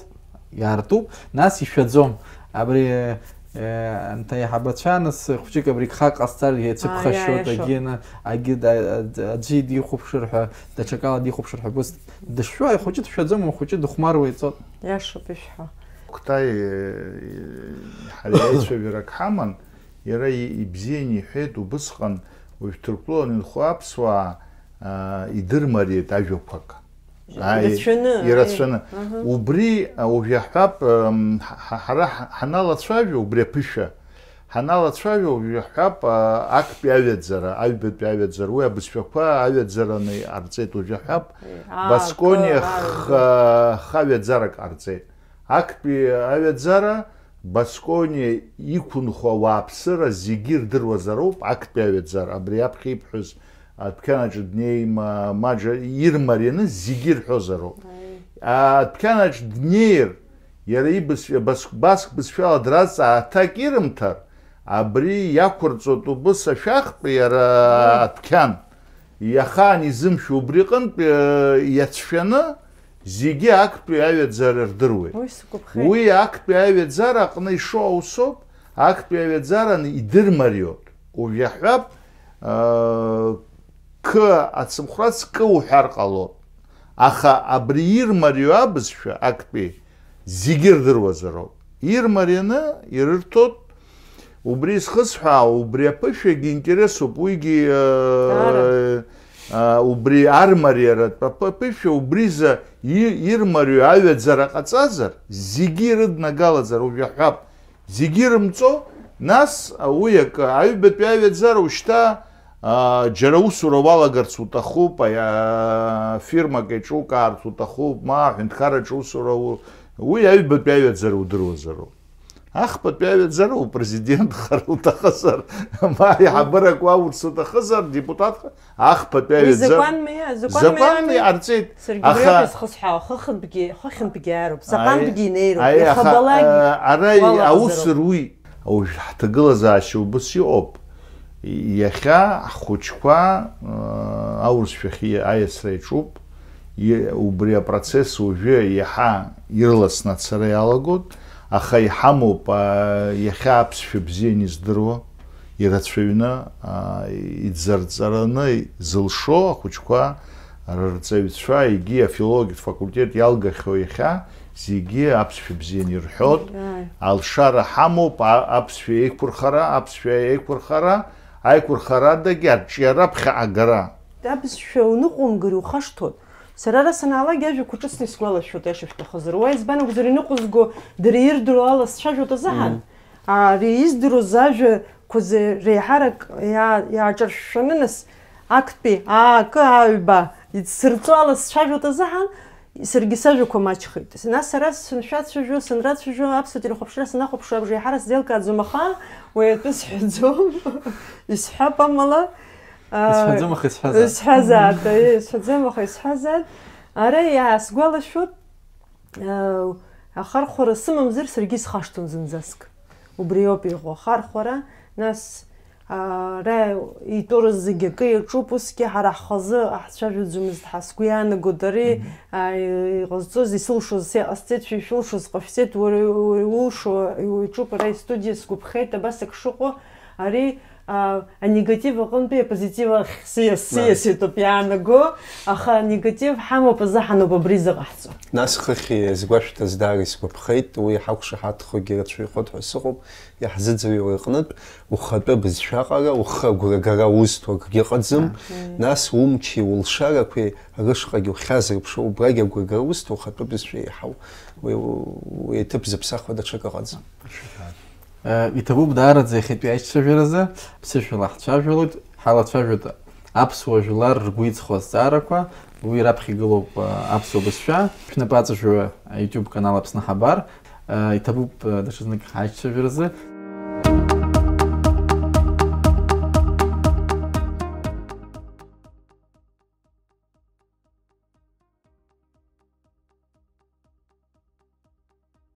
Иаартуп, нас ишәаӡом. Абри, э, анҭ аиҳабацәа нас хәҷык абри гхак ҟасҵар, Ааи, иацәыԥхашьоит, ааи, иашоуп. Агьына, агьы да-, аӡәы дихәаԥшыр ҳәа, даҽакала дихәаԥшыр ҳәа, ус дышшәо, ахәыҷы дшәаӡом, ахәыҷы дыхәмаруа ицоит. Иашоуп ишәҳәо. Кәтай, э, ҳара еицәажәарак ҳаман, иара и-, ибзиан иҳәеит, убысҟан уажә Ҭырқәтәыла анынхо аԥсуаа, аа, идырмариеит ажәақәак. Ааи, Ирацәаны, ирацәаны. Аҳа. Убри, а, уажә иаҳҳәап, м, ҳ-, ҳ-, ҳара ҳ-, ҳаналацәажәо убри аԥышәа, Ҳаналацәажәо, уажә иаҳҳәап, а, актәи аҩаӡара, аҩбатәи аҩаӡара, уи абызшәақәа аҩаӡараны иҟарҵеит, уажә иаҳҳәап, Аа, Баскониа акы, аа, х-, х-, аҩаӡарак ҟарҵеит. Актәи аҩаӡара Баскониа иқәынхо ауааԥсыра зегьы ирдыруазароуп, актәи аҩаӡара, абри аԥхьа ибҳәоз, адәқьанаҿ днеи, ма-, маџьа ирмарианы зегьы ирҳәозароуп. Адәқьанаҿ днеир, иара ибызшәа, бас-, баск бызшәала дразҵаа аҭак ирымҭар, абри иақәырҵоит убыс ашәахтә иара адәқьан. Иахаан изымшәо убри аҟынтә, э, иацәшәаны зегьы актәи аҩаӡара рдыруеит. Уи сгәаԥхеит. Уи актәи аҩаӡара аҟны ишоу аусоуп, актәи аҩаӡаран идырмариоуп. Уажә иаҳҳәап, э, кы ацымхәрас кы уҳәар ҟалоит. Аха абри ирмариоу абызшәа актәи зегьы рдыруазароуп. Ирмарианы ирырҭоит убри зхысҳәаау, убри аԥышәагьы интересуп, уигьы, э, Даара. э, убри армариаратә аԥ-, аԥышәа, убризы и-, ирмариоу аҩаӡара ҟаҵазар, зегьы ирыднагалазар, уажә иаҳҳәап, зегьы ирымҵо, нас уи акы, аҩбатәи аҩаӡара ушьҭа, а, џьара усура уалагарц уҭахуп, аи-, а, фирмак еиҿукаарц уҭахуп, ма аҳәынҭқарраҿы усура у-, уи аҩбатәи аҩаӡара удыруазароуп. Ахԥатәи аҩаӡара упрезидентхар уҭахызар, ма аиҳабырак уаурц уҭахызар, депутатха, ахԥатәи Уи аҩаӡара. закәанми, закәанми Закәанми ами? ҟарҵеит, Саргьы аха убриоуп изхысҳәаау, хыхьынтәгьы, хыхьынтәгьы ааруп, заҟантәгьы инеироуп, Аи, аха, иахабалакгьы. а, ара уалаҟазароуп. аус руит. Уажә ҳҭагылазаашьа убыс иҟоуп. Иахьа ҳхәыҷқәа, а, аурысшәахьы аиасра иаҿуп. И-, убри апроцесс уажәы иаҳа ирласны ацара иалагоит, аха иҳамоуп, а, иахьа аԥсшәа бзианы издыруа, ирацәаҩны, а, иӡарҵараны зылшо ахәыҷқәа, рырҵаҩцәа, егьи афилологиатә факультет иалгахьоу иахьа зегьы аԥсшәа бзианы ирҳәоит. Ааи. Алшара ҳамоуп, а-, аԥсшәа еиқәырхара, аԥсшәа еиқәырхара, аиқәырхарадагьы арҿиара ԥхьаҟагара. Абызшәа уныҟәымгар иухашҭуеит. Сара ара санаалак ажәақәа ҿыцны исгәалашәоит, аиаша шәҭахызар. Уа избан акәзар иныҟәызго дара ирдыруа ала сцәажәоит азыҳәан. Ари издыруаз ажәақәа зегь реиҳарак иаа-, иааҿыршәшәаны нас актәи аакы ааҩба ицсырҵо ала сцәажәоит азыҳәан, саргьы сажәақәа маҷхеит. Нас сара сыншәацәажәо, санрацәажәо, аԥсуа телехәаԥшра санахәаԥшуа абжеиҳарак сзеилкааӡом, аха уи атәы сҳәаӡом, исҳәап амала. Аа, Исҳәаӡом, аха исҳәазаап. Исҳәазаап, аиеи, исҳәаӡом, аха исҳәазаап. Ара иаасгәалашәоит, аа, ахархәара сымамзар саргьы исхашҭуан зынӡаск. Убри ауп иҟоу, ахархәара, нас, аа, ара итәоу зегьы акы иаҿуп, усгьы ҳара ҳхазы ҳцәажәаӡомызт ҳәа сгәы иаанагоит, ари, аа, иҟазҵоз, исылшоз са иҟасҵеит, шәа ишәылшоз ҟашәҵеит, уара, уара иулшо уаҿуп, ара истудиа сгәаԥхеит, абас ак шыҟоу, ари, аа, анегатив аҟынтәи апозитив ахь сиас-, Ма. сиасит ауп иаанаго, аха анегатив ҳамоуп азыҳәаноуп абри зыҟаҳҵо. Нас хыхь згәашәҭаз даара исгәаԥхеит, уи ҳақәшаҳаҭхогьы рацәаҩхоит ҳәа сыҟоуп, иаҳзыӡырҩуа рҟнытә, ухатәы бызшәаҟара, ухы агәрагара узҭо акгьы ыҟаӡам, нас умчи улшарақәеи рышҟагьы ухьазырԥшуа, убрагь агәрагара узҭо ухатәы бызшәа еиҳау, уи, уи аҭыԥ зыԥсахуа даҽак ыҟаӡам. Э, Иҭабуп даараӡа иахьатәи аишьцәажәаразы, ԥсышәала ҳцәажәалоит, ҳалацәажәоит аԥсуа жәлар ргәы иҵхо азҵаарақәа, уи раԥхьа игылоуп, э, аԥсуа бызшәа, шәнапы аҵажәуа YouTube канал Аԥсны Ҳабар, э, иҭабуп, э, даҽазнык ҳаишьцәажәаразы.